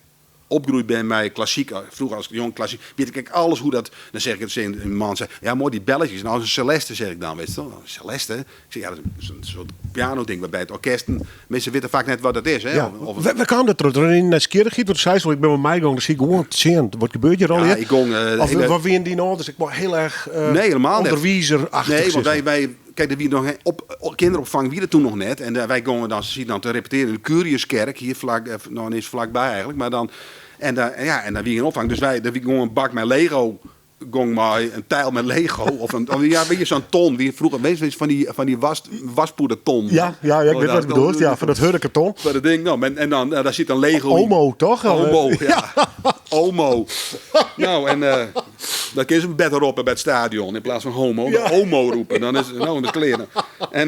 opgroeid ben met klassiek, vroeger als jong klassiek, weet ik alles hoe dat... Dan zeg ik het, een man zei, ja mooi die belletjes, nou een Celeste zeg ik dan, weet je wel. Celeste? Ik zeg, ja, dat is een soort piano-ding waarbij het orkest... Mensen weten vaak net wat dat is, hè. Ja. Of We kwamen er terug in de skierigheid, want zei ze, ik ben met mij gegaan, dan zie ik gewoon het zin. Wat gebeurt hier al, Ja, hè? ik ging, Of hele wat wie in die ouders, ik word heel erg, Nee, helemaal net. onderwijzerachtig, Nee, want zeg maar. wij, kijk, er wie nog, hè, op, kinderopvang wie er toen nog net. En wij gingen dan, ze dan te repeteren in de Curiuskerk, hier vlak, nou, is vlakbij eigenlijk, maar dan, en daar, ja, en daar wie in opvang. Dus wij, daar wie gingen een bak met Lego, gong maar een tijl met Lego of een, of, ja, weet je, zo'n ton die vroeger, weet je, van die, van die was, waspoederton. Ja, ja, ja, ik Oh, weet daar wat je bedoelt. Ja, van dat hurde karton. Van dat ding, nou, en dan, daar zit een Lego in. Omo, toch? Omo, ja. Omo. Nou, en dan kun je ze beter roepen bij het stadion in plaats van homo. Ja. De homo roepen, dan is het nou in de kleren. En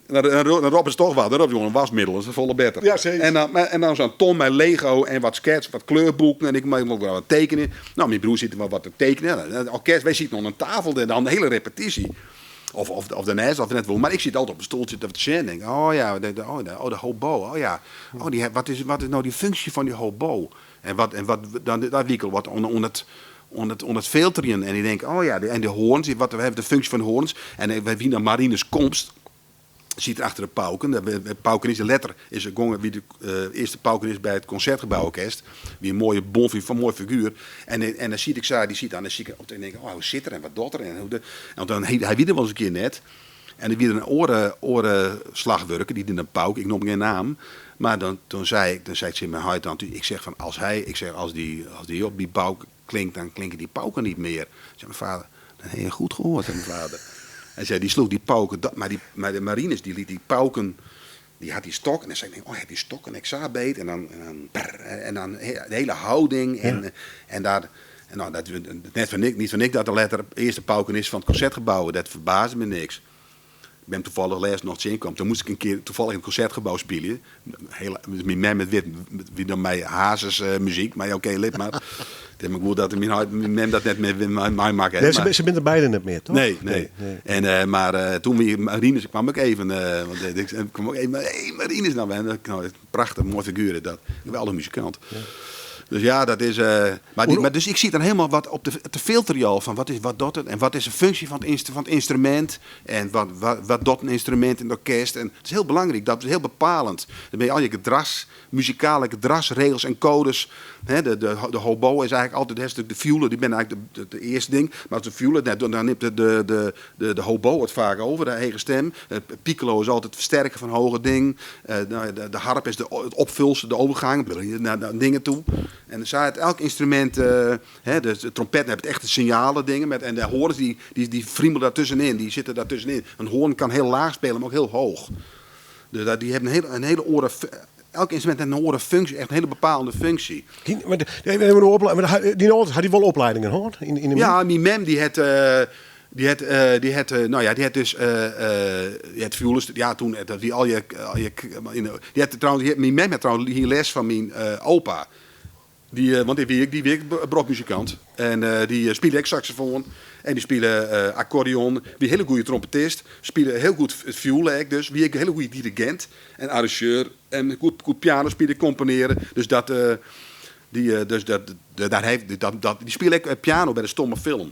dan roepen ze toch wat. Dan roepen ze gewoon een wasmiddel, dat is een volle beter. Ja, zeker. En dan zo'n ton met Lego en wat sketch, wat kleurboeken. En ik mag ook wel wat tekenen. Nou, mijn broer zit er wel wat te tekenen. Nou, het orkest, wij zitten onder een tafel en dan de hele repetitie. Of daarnaast, of net wel. Maar ik zit altijd op een stoeltje te zien en denk, oh ja, oh, de hobo, oh ja. Oh, die, wat is nou die functie van die hobo? En wat, en wat, dan, dat wikkel wat onder, onder het, onder het, onder het filteren. En ik denk, oh ja, de, en de hoorns, wat, we hebben de functie van de hoorns. En wij zien dan Marinus Komst, zit achter de pauken. De pauken is de letter, is een gong, wie de eerste pauken is bij het Concertgebouworkest. Wie een mooie bonfie van mooi figuur. En dan zie ik ze, die zit aan, dan zie ik op en denk ik, oh, hoe zit er en wat doet er? En hoe de, en dan, hij wie er wel eens een keer net. En er wie er een orenslagwerker, die deed een pauk, ik noem geen naam. Maar dan, toen zei ik, dan zei ik in mijn hart, dan, ik zeg van, als hij, ik zeg, als die, als die op die pauk klinkt, dan klinken die pauken niet meer. Zei mijn vader, dan heb je goed gehoord, zei mijn vader. Hij zei, die sloeg die pauken, dat, maar, die, maar de Marinus die liet die pauken, die had die stok. En dan zei ik, oh, hij had die stok en ik zag beet. En dan, en dan, brrr, en dan de hele houding. En, Ja. en daar, en nou, dat, net van ik, niet van ik dat de letter eerste pauken is van het Concertgebouw. Dat verbaasde me niks. Ik ben toevallig laatst nog te kwam. Toen moest ik een keer toevallig in het Concertgebouw spelen. Heel, met mijn met wit, met, wie dan mij Hazes muziek. Maar ja, oké, lid maar. Het is me goed dat mijn hart, mijn mem dat net met mij maakt, hè, Nee, maar ze zijn er beide net meer, toch? Nee, nee. Nee, nee. En maar toen weer Marinus kwam ik even, want ik kwam ook even, hey, Marinus, nou, en, nou, prachtig, mooi figuur dat. Geweldig muzikant. Ja. Dus ja, dat is, maar die, Hoe- maar dus ik zie dan helemaal wat op de filter al van wat is, wat doet het en wat is de functie van het instrument en wat doet een instrument in het orkest. En het is heel belangrijk, dat is heel bepalend. Dan ben je al je gedrags, muzikale gedragsregels en codes. Hè, de hobo is eigenlijk altijd het stuk de violen, die ben eigenlijk de eerste ding. Maar als de violen, net, dan neemt de hobo het vaak over, de eigen stem. Piccolo is altijd het versterken van hoge ding. Nou, de harp is het opvulsel, de overgang naar dingen toe. En dan zei het elk instrument, hè, dus de trompet heeft echt de signalen dingen. Met, en de hoorns die friemelen daartussenin, die zitten daartussenin. Een hoorn kan heel laag spelen, maar ook heel hoog. Dus dat, die hebben een hele, een hele oren, elk instrument heeft een orenfunctie, echt een hele bepaalde functie. Die, maar de, die, die, die, die, die, die had die wel opleidingen, hoor? In de Ja, mijn mem die had Dy hat, dy hat, no ja, dy hat dus, dy hat fioele, ja, toen, dat wie allegear, allegear, dy hat trouwens, myn mem hat trouwens hie les fan myn opa. Dy, want dy wie, dy wie ek beropsmuzikant. En dy spile ek saksofoan en dy spile akkordeon. Wie in hiele goede trompetist. Spile hiel goed it fioele ek dus. Wie ek in hiele goede dirigint en arrangeur. En goed, goed piano spile, komponearre. Dus dat, dy, dus dat, daar heeft, dat, dat, dy spile ek piano by de stomme film.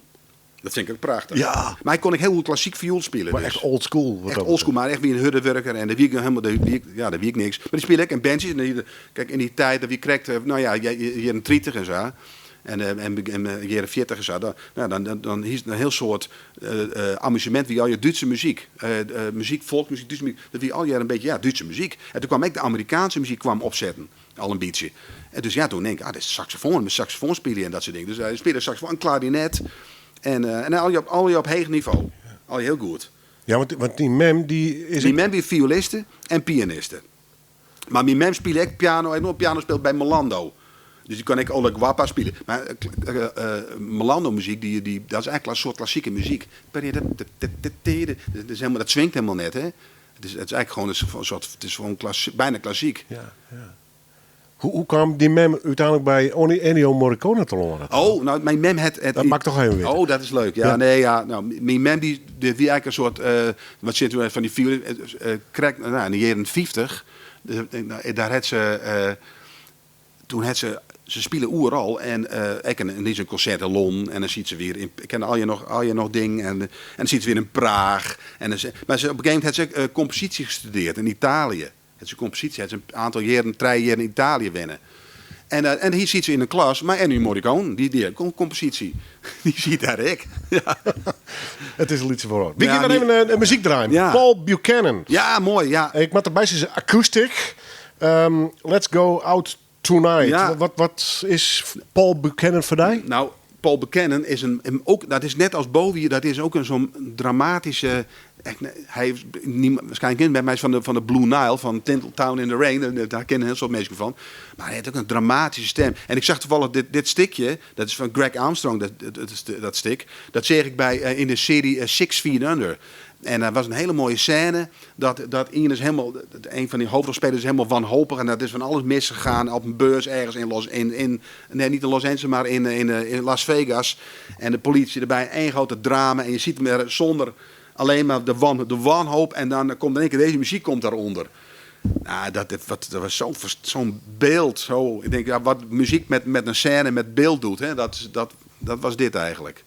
Dat fyn ik ek prachtich. Ja. Mar hy kon ek hiel goed klassyk fioel spylje. Mar dus. echt old school. Echt old school, mar echt wie in hurde wurker en dêr wie ik helemaal, dêr wie ik, ja, dêr wie ik niks. Mar dy spile ek in bandsjes. En die, kijk, yn dy tiid, dat wie krekt, no ja, jierren 30 en sa. En, en, en jierren 40 en sa. Dan, no, dan, dan, dan hiest in hiel soad amusemint wie allegear Dútse muzyk. Muzyk, folksmuzyk, Dútse muzyk. Dat wie allegear in bytsje, ja, Dútse muzyk. En toen kwam ek de Amerikaanse muzyk kwam opsetten. Al in bytsje. En dus ja, toen denk ik, ah, dit is saksofoan, mei saksofoan spylje en dat soart dingen. Dus hy spile saksofoan, klarinet en, en al al op heech nivo. Al hiel goed. Ja, want dyn mem die is... Myn mem wie fioeliste en pianiste. Mar myn mem spile ek piano, heeft noch piano speeld by Melando. Dus dy kon ek Ole Guapa spylje. Mar Melando muzyk, die, die, dat is eigenlijk in soart klassike muzyk. Dat is helemaal, dat swingt helemaal net, hè. Het is eigenlijk gewoon een soort, het is gewoon bijna klassiek. Ja, ja. Hoe kwam dyn mem úteinlik by Ennio Morricone telâne? Oh, nou, myn mem hat... Dat moat ik toch even witte. Oh, dat is leuk. Ja, Ja. nee, ja. Nou, myn mem die, die wie eigenlijk een soort, wat zit er van die viool, krekt, nou, in de jaren 50, nou, daar had ze, toen had ze, ze spelen oeral en ek in, in zo'n concert in Londen en dan ziet ze weer in, ik ken al je nog ding en dan ziet ze weer in Praag. En dan ze, maar ze, op een gegeven moment had ze compositie gestudeerd in Italië. Had ze compositie, had ze een aantal jaren, 3 jaar in Italië wennen. En hier ziet ze in de klas, maar Ennio Morricone, die heeft compositie. Die ziet daar ik. Ja. Het is een liedje voor. We Ja, gaan die even een muziek draaien. Ja. Paul Buchanan. Ja, mooi. Ja. Ik moet erbij zeggen, acoustic. Let's go out tonight. Ja. Wat is Paul Buchanan voor jou? Nou, Paul Buchanan is een, ook, dat is net als Bowie, dat is ook een zo'n dramatische... Echt, nee, hij heeft niemand, waarschijnlijk niet, maar hij is van de Blue Nile, van Tinseltown in the Rain. Daar kennen heel veel mensen van. Maar hij heeft ook een dramatische stem. En ik zag toevallig dit stikje, dat is van Greg Armstrong, dat is dat stik. Dat zeg ik bij, in de serie Six Feet Under. En dat was een hele mooie scène. Dat Ian is helemaal, dat, een van die hoofdrolspelers is helemaal wanhopig. En dat is van alles misgegaan op een beurs ergens in Los, in, in, nee, niet in Los Angeles, maar in Las Vegas. En de politie erbij, één grote drama. En je ziet hem er zonder alleen maar de wanhoop. En dan komt in één keer deze muziek komt daaronder. Nou, dat, wat, dat was zo'n beeld. Zo, ik denk, ja, wat muziek met een scène, met beeld doet, hè, dat was dit eigenlijk.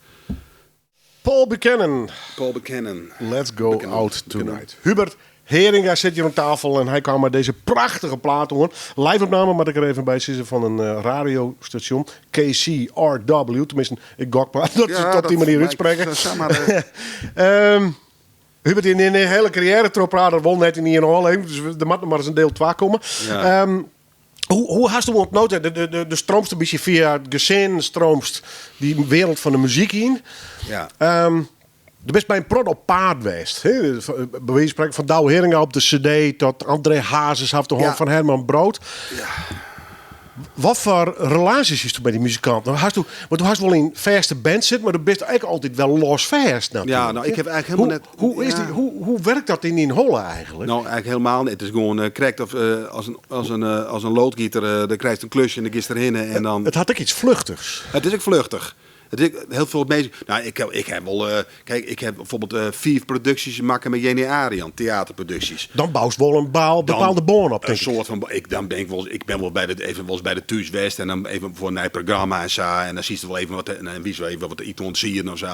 Paul Buchanan. Paul Buchanan. Let's go Buchanan. out Buchanan. tonight. Hubert Heeringa zit hier aan tafel en hij kwam met deze prachtige plaat hoor. Live opname, moet ik er even bij zitten, van een radiostation. KCRW. Tenminste, ik gok maar dat ze Ja, het op die dat manier lijkt uitspreken. zo, zeg maar. Hubert, in de hele carrière troprader won net in hier al even. Dus er moet nog maar eens een deel 2 komen. Ja. Hoe hast du ontnoot? De stroomst een beetje via het gezin, stroomst die wereld van de muziek in. Ja. Er is bij een prot op paard geweest. Hè? Bij wijze van spreken van Douwe Heeringa op de cd tot André Hazes af de hand Ja. van Herman Brood. Ja. Wat voor relaties is er bij die muzikant? Nou, hast du, want du hast wel in vaste band zit, maar du bist eigenlijk altijd wel los vast natuurlijk. Ja, nou, ik heb eigenlijk helemaal Hoe net hoe is ja. die, hoe werkt dat in die holle eigenlijk? Nou, eigenlijk helemaal niet. Het is gewoon correct of als een loodgieter, dan krijg je een klusje en dan gist erin en dan Het had ook iets vluchtigs. Het is ook vluchtig. Het is heel veel mensen. Nou, ik heb, ik heb wel. Kijk, ik heb bijvoorbeeld 4 producties maken met Jenny Arian, theaterproducties. Dan bouwt wel een Dan bepaalde boon op, een denk ik. soort van. Ik, dan ben ik wel, ik ben wel bij de, even wel eens bij de Thuis West en dan even voor een nieuw programma en zo. En dan zie je wel even wat, en dan wie zo even wat iets ontzien of zo.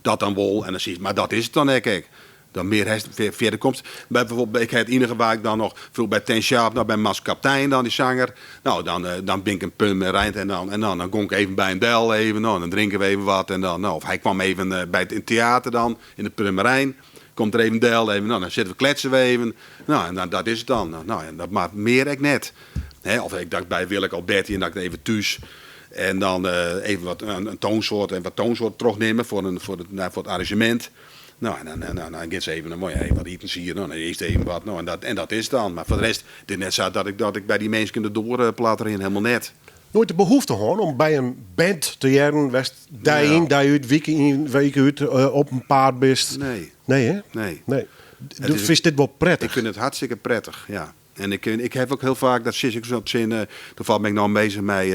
Dat dan wel. En dan zie je, maar dat is het dan, hè, kijk. Dan meer heeft, verder komt. Bij bijvoorbeeld, ik heb het enige waar ik dan nog vroeg bij Ten Sharp, nou bij Mas Kaptein dan, die zanger. Nou, dan ben ik een punt met Rijnt en dan kom ik even bij een Del even, nou, dan drinken we even wat. En dan, nou, of hij kwam even bij het, in het theater dan, in de Purmerijn. Komt er even Del even, nou, dan zitten we kletsen we even. Nou, en dan, dat is het dan. Nou, en dat maakt meer ik net. Hè, of ik dacht bij Willeke Alberti en dat ik even thuis. En dan even wat, een toonsoort en wat toonsoort terugnemen voor het arrangement. Nou, en dan, en dan, dan gaat ze even, dan moet je even wat eten hier, nou, dan eerst even wat, nou, en dat is het dan. Maar voor de rest, het is net zo dat ik bij die mensen de door platter in, helemaal net. Noait de behoefte hân om by in band te hearren wêr'tst dei yn, dei út, wike yn, wike út op 'en paad bist? Nee. Nee, hè? Nee. Nee. Du fynst dit wol prettig? Ik fyn it hartstikke prettig, ja. En ik, ik haw ek hiel faak, dat sis ik sa tsjin, toevallig bin ik no bezich mei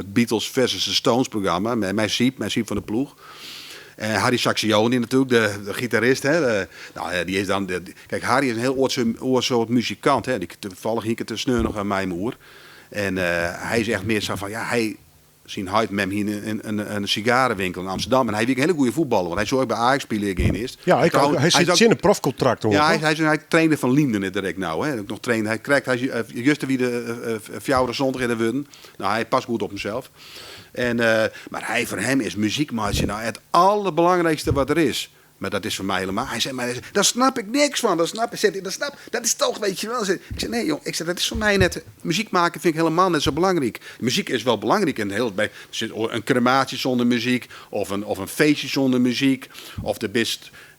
Beatles versus the Stones programma, mei Syb, mei Syb van der Ploeg. En Harry Sacksioni natuerlik, de gitarist. Hè, nou, dy is dan, kijk, Harry is in hiel oar soart muzikant. Hè. Toevallig hie ik it der sneon noch mei him oer. En hy is echt mear sa fan, ja, hy, syn heit en mem hiene in sigarewinkel yn Amsterdam. En hy wie ek in hiele goede fuotballer, want hy soe ek by Ajax spylje gean earst. Ja, hy sit tsjin in profkontrakt oan. Ja, hy is trainer fan Lienden it direkt no. Hè. Noch trainer, hy krekt, hy is, juster wie de 74 yn de wurden. Nou, hy past goed op himsels. En, mar hy, foar him is muzyk meitsjen nou it alderbelangrijkste wat der is. Mar dat is foar my helemaal. Hy sei, mar daar snap ik niks fan. Dat snap, ik, dat snap, dat is toch, weet je wel. Ik zei, nee jong, ik zei, dat is voor mij net. Muziek maken vind ik helemaal net zo belangrijk. Muziek is wel belangrijk. En heel, bij, een crematie zonder muziek, of een feestje zonder muziek, of de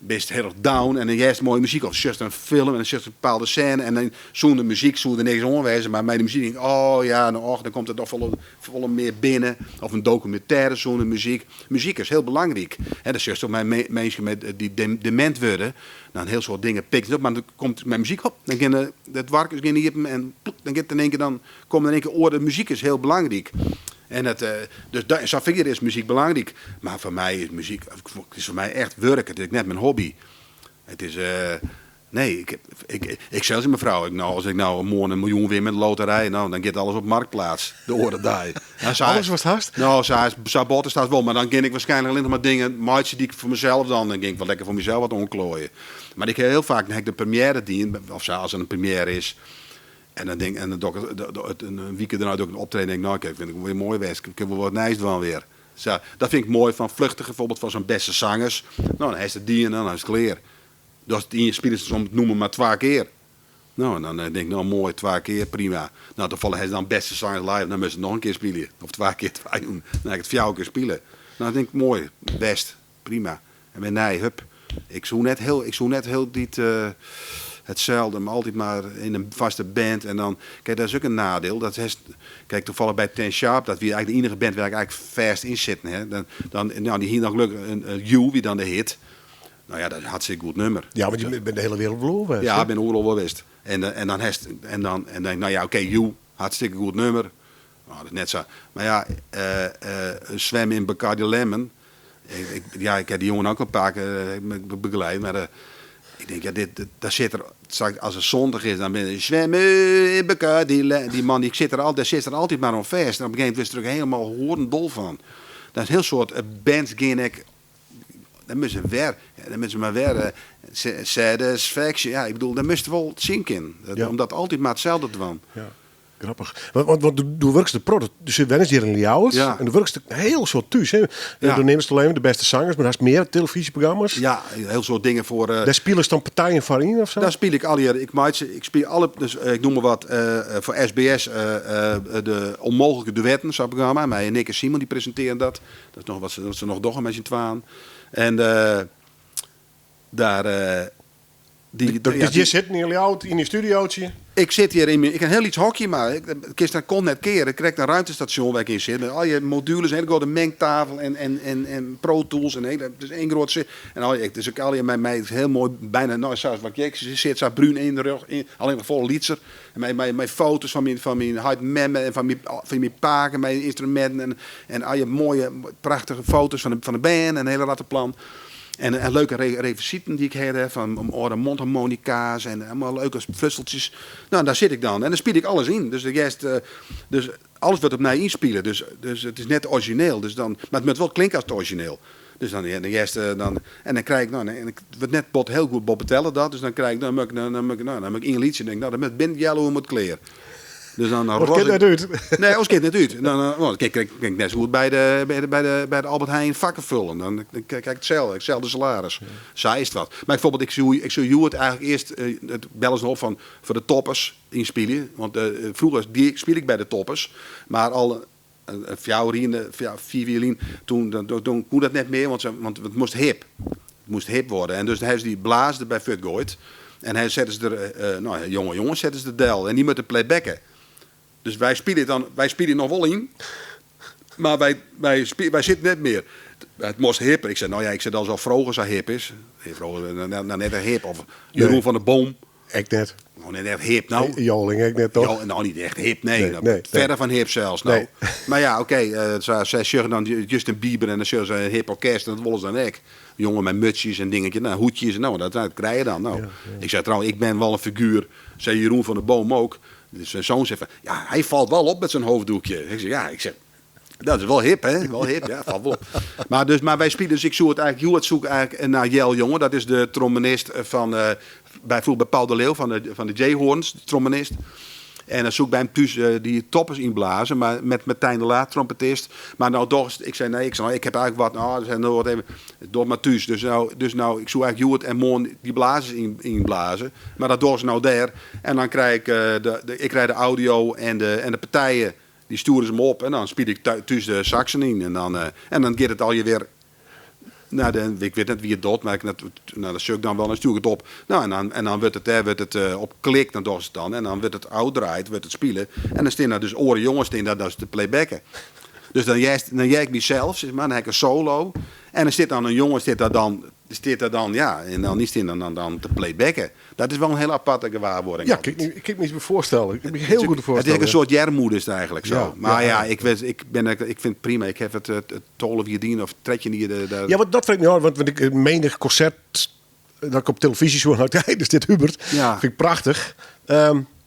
bist heel erg down en dan juist mooie muziek, of just een film en dan just een bepaalde scène en dan zonder muziek zou er niks aanwijzen, maar met de muziek denk ik, oh ja, nou, och, dan komt het nog volle meer binnen. Of een documentaire zonder muziek. Muziek is heel belangrijk. Hè, dat is toch mijn mensen met, die dement worden, nou, een heel soort dingen pikt op, maar dan komt mijn muziek op, dan gaan het werk is geen en ploep, dan gaat in één keer, dan komt in één keer oor, de muziek is heel belangrijk. En het, dus dat, zo vind ik is muziek belangrijk. Maar voor mij is muziek, het is voor mij echt werk. Het is net mijn hobby. Het is, nee, ik zeg mijn vrouw, ik, nou, als ik nou morgen 1 miljoen win met de loterij, nou, dan gaat alles op Marktplaats. De oren daar. Nou, Alles was haast? Nou, zij botten staat wel, maar dan ken ik waarschijnlijk alleen nog maar dingen, maatje die ik voor mezelf dan, dan ging ik wel lekker voor mezelf wat onklooien. Maar ik heb heel vaak, dan heb ik de première die, of zo, als er een première is, en dan denk en dan doe ik een week daarna doe ik een optreden en denk ik, nou, kijk, vind ik weer mooi geweest. Ik heb wel wat nijs van weer. Zo, dat vind ik mooi van vluchtige, bijvoorbeeld van zo'n beste zangers. Nou, dan is het die en dan is het klaar. Dat is die spelers soms noemen maar 2 keer. Nou, en dan denk ik, nou mooi, 2 keer, prima. Nou, toevallig is dan beste zangers live, dan moeten ze nog een keer spelen. Of 2 keer 2 doen. Dan heb ik het 4 keer spelen. Nou, dan denk ik, mooi, best, prima. En ben nee, hup. Ik zoek net heel, ik zoek net heel dit, hetzelfde, maar altijd maar in een vaste band. En dan, kijk, dat is ook een nadeel. Dat is, kijk, toevallig bij Ten Sharp, dat we eigenlijk de enige band waar ik eigenlijk vast in zit. Hè. Dan, nou, die hier nog gelukkig een You, wie dan de hit. Nou ja, dat is een hartstikke goed nummer. Ja, want je bent de hele wereld wel geweest, Ja, hè? ik ben overal wel geweest. En en dan heeft, en dan, en dan, nou ja, oké, You, hartstikke goed nummer. Nou, dat is net zo. Maar ja, zwemmen in Bacardi Lemon. Ik heb die jongen ook een paar keer begeleid, maar ik denk, ja, dit, dit, daar zit er, straks, als het zondag is, dan ben je zwemmen in Bacardi Lemon. Die man, die zit er al, daar zit er altijd maar om vast. En op een gegeven moment is er ook helemaal horendol van. Dat is een heel soort bands gaan ik, dan moeten ze weer, ja, dan moeten ze maar weer satisfaction. Ja, ik bedoel, daar moest wel zin in. Dat, Omdat altijd maar hetzelfde te doen. Ja. Grappig. Want du wurkst de product, dus je bent hier in Ljouwert. En du wurkst heel soort thuis. Hè? Du neemt alleen maar de beste zangers, maar daar is meer televisieprogramma's. Ja, heel soort dingen voor Daar spelen ze dan partijen voor in of zo? Daar speel ik al hier. Ik maak ze, ik speel alle, dus ik noem maar wat, voor SBS de onmogelijke duetten, zo'n programma. Mij en Nick en Simon die presenteren dat. Dat is nog wat ze nog doen met z'n twaan. En daar die, ja, Dus je die zit in Ljouwert in je studiootje? Ik zit hier in mijn, ik heb heel iets hokje, maar ik, kist daar kon net keren. Ik krijg een ruimtestation waar ik in zit. Met al je modules, een hele grote mengtafel en Pro Tools. En hele, het is één groot zit. En al je, het is ook al je, mij, mij, het is heel mooi, bijna, nou, zoals wat ik zit, zo bruin in de rug, in, alleen maar vol lietser. En mijn foto's van mijn huid memmen en van mijn paken, mijn instrumenten. En al je mooie, prachtige foto's van de band en een hele rattenplan. En leuke requisieten die ik heb, hè, van oude mondharmonica's en allemaal leuke frusseltjes. Nou, daar zit ik dan. En dan speel ik alles in. Dus, de rest, dus alles wordt op mij inspelen. Dus het is net origineel. Dus dan, maar het moet wel klinken als het origineel. Dus dan, ja, de rest, dan, en dan krijg ik, nou, en ik word net bot heel goed Bob betellen dat. Dus dan krijg ik, dan moet ik, dan, dan moet ik, nou, dan moet ik één liedje en denk ik, nou, dan moet binnen Yellow moet kleren. Dus dan, dan Wat ros kind ik net uit? Nee, als kind net uit. Dan nou, kijk, kijk, kijk, net zo goed bij de Albert Heijn vakken vullen. Dan kijk ik hetzelfde salaris. Zij is het wat. Maar bijvoorbeeld, ik zie Joert eigenlijk eerst het bellen ze op van voor de toppers inspelen. Want vroeger die, speel ik bij de toppers. Maar al een fjouwerien, vier violin, toen, dan, toen, toen kon dat net meer, want het moest hip. Het moest hip worden. En dus hij is die blaasde bij Futgooid. En hij zetten ze er, nou, jonge jongens zetten ze de del. En die moeten playbacken. Dus wy spylje dan, wy spylje noch wol yn, mar wy, wy, wy sitte net mear. It moast hipper. Ik sei, no ja, ik sei dat is al Froger sa hip is. Froger, nou, net echt hip. Of Jeroen Nee. van der Boom. Ek net. Nou, net echt hip, nou. Joling ek net, toch? Jo, nou, niet echt hip, nee. Nee, Nou, nee, verder nee. van hip zelfs, nou. Nee. Maar ja, oké, zij zeggen dan Justin Bieber en dan zeggen ze een hip orkest en dat willen ze dan ook. Jongen met mutsjes en dingetjes, nou, hoedjes en nou, dat krijg je dan. Nou. Ik zei trouwens, ik ben wel een figuur, zei Jeroen van der Boom ook. Dus zijn zoon zei van, ja, hij valt wel op met zijn hoofddoekje. Ik zei, ja, ik zeg, dat is wel hip, hè? Wel hip, ja, valt wel op. Maar, dus, maar wij spelen, dus ik zoek het eigenlijk, Joet zoek eigenlijk naar Jel Jonge, dat is de trombonist van, bij, vroeger bij Paul de Leeuw van de J-Horns, de trombonist. En dan zoek ik bij hem thuis die toppers inblazen, maar met Martijn de Laat, trompetist. Maar nou toch, ik zei nee, ik zei, nou, ik heb eigenlijk wat, nou, er zijn nog wat even, door maar thuis. Dus nou, ik zoek eigenlijk Joet en Moon die blazers inblazen. Maar dat doen ze nou daar. En dan krijg ik ik krijg de audio en de partijen, die sturen ze me op. En dan speel ik thuis de saxen in. En dan gaat het al je weer naar de, ik weet net wie het doet, maar ik net, nou, dat zoek ik dan wel en stuur ik het op. Nou, en dan wordt het daar, wordt het op klik, dan doen ze het dan. En dan wordt het uitdraaid, wordt het spelen. En dan staan daar dus oren jongens staan daar dus te playbacken. Dus dan juist, dan jij ik mezelf, zeg maar, dan heb ik een solo. En dan zit dan een jongen, zit daar dan, zit daar dan, ja, en dan die zit dan, dan te playbacken. Dat is wel een hele aparte gewaarwording. Ja, altijd. ik kan me iets voorstellen. Ik kan me heel goed Het is voorstellen. een soort jermoed is het eigenlijk zo. Ja, maar ja, ja, ja. ik weet, ik ben, ik vind het prima. Ik heb het tolf hier of tretje hier. De, Ja, want dat vind ik nu, want ik menig concert dat ik op televisie zo had, ja, dus dit Hubert, Ja. vind ik prachtig.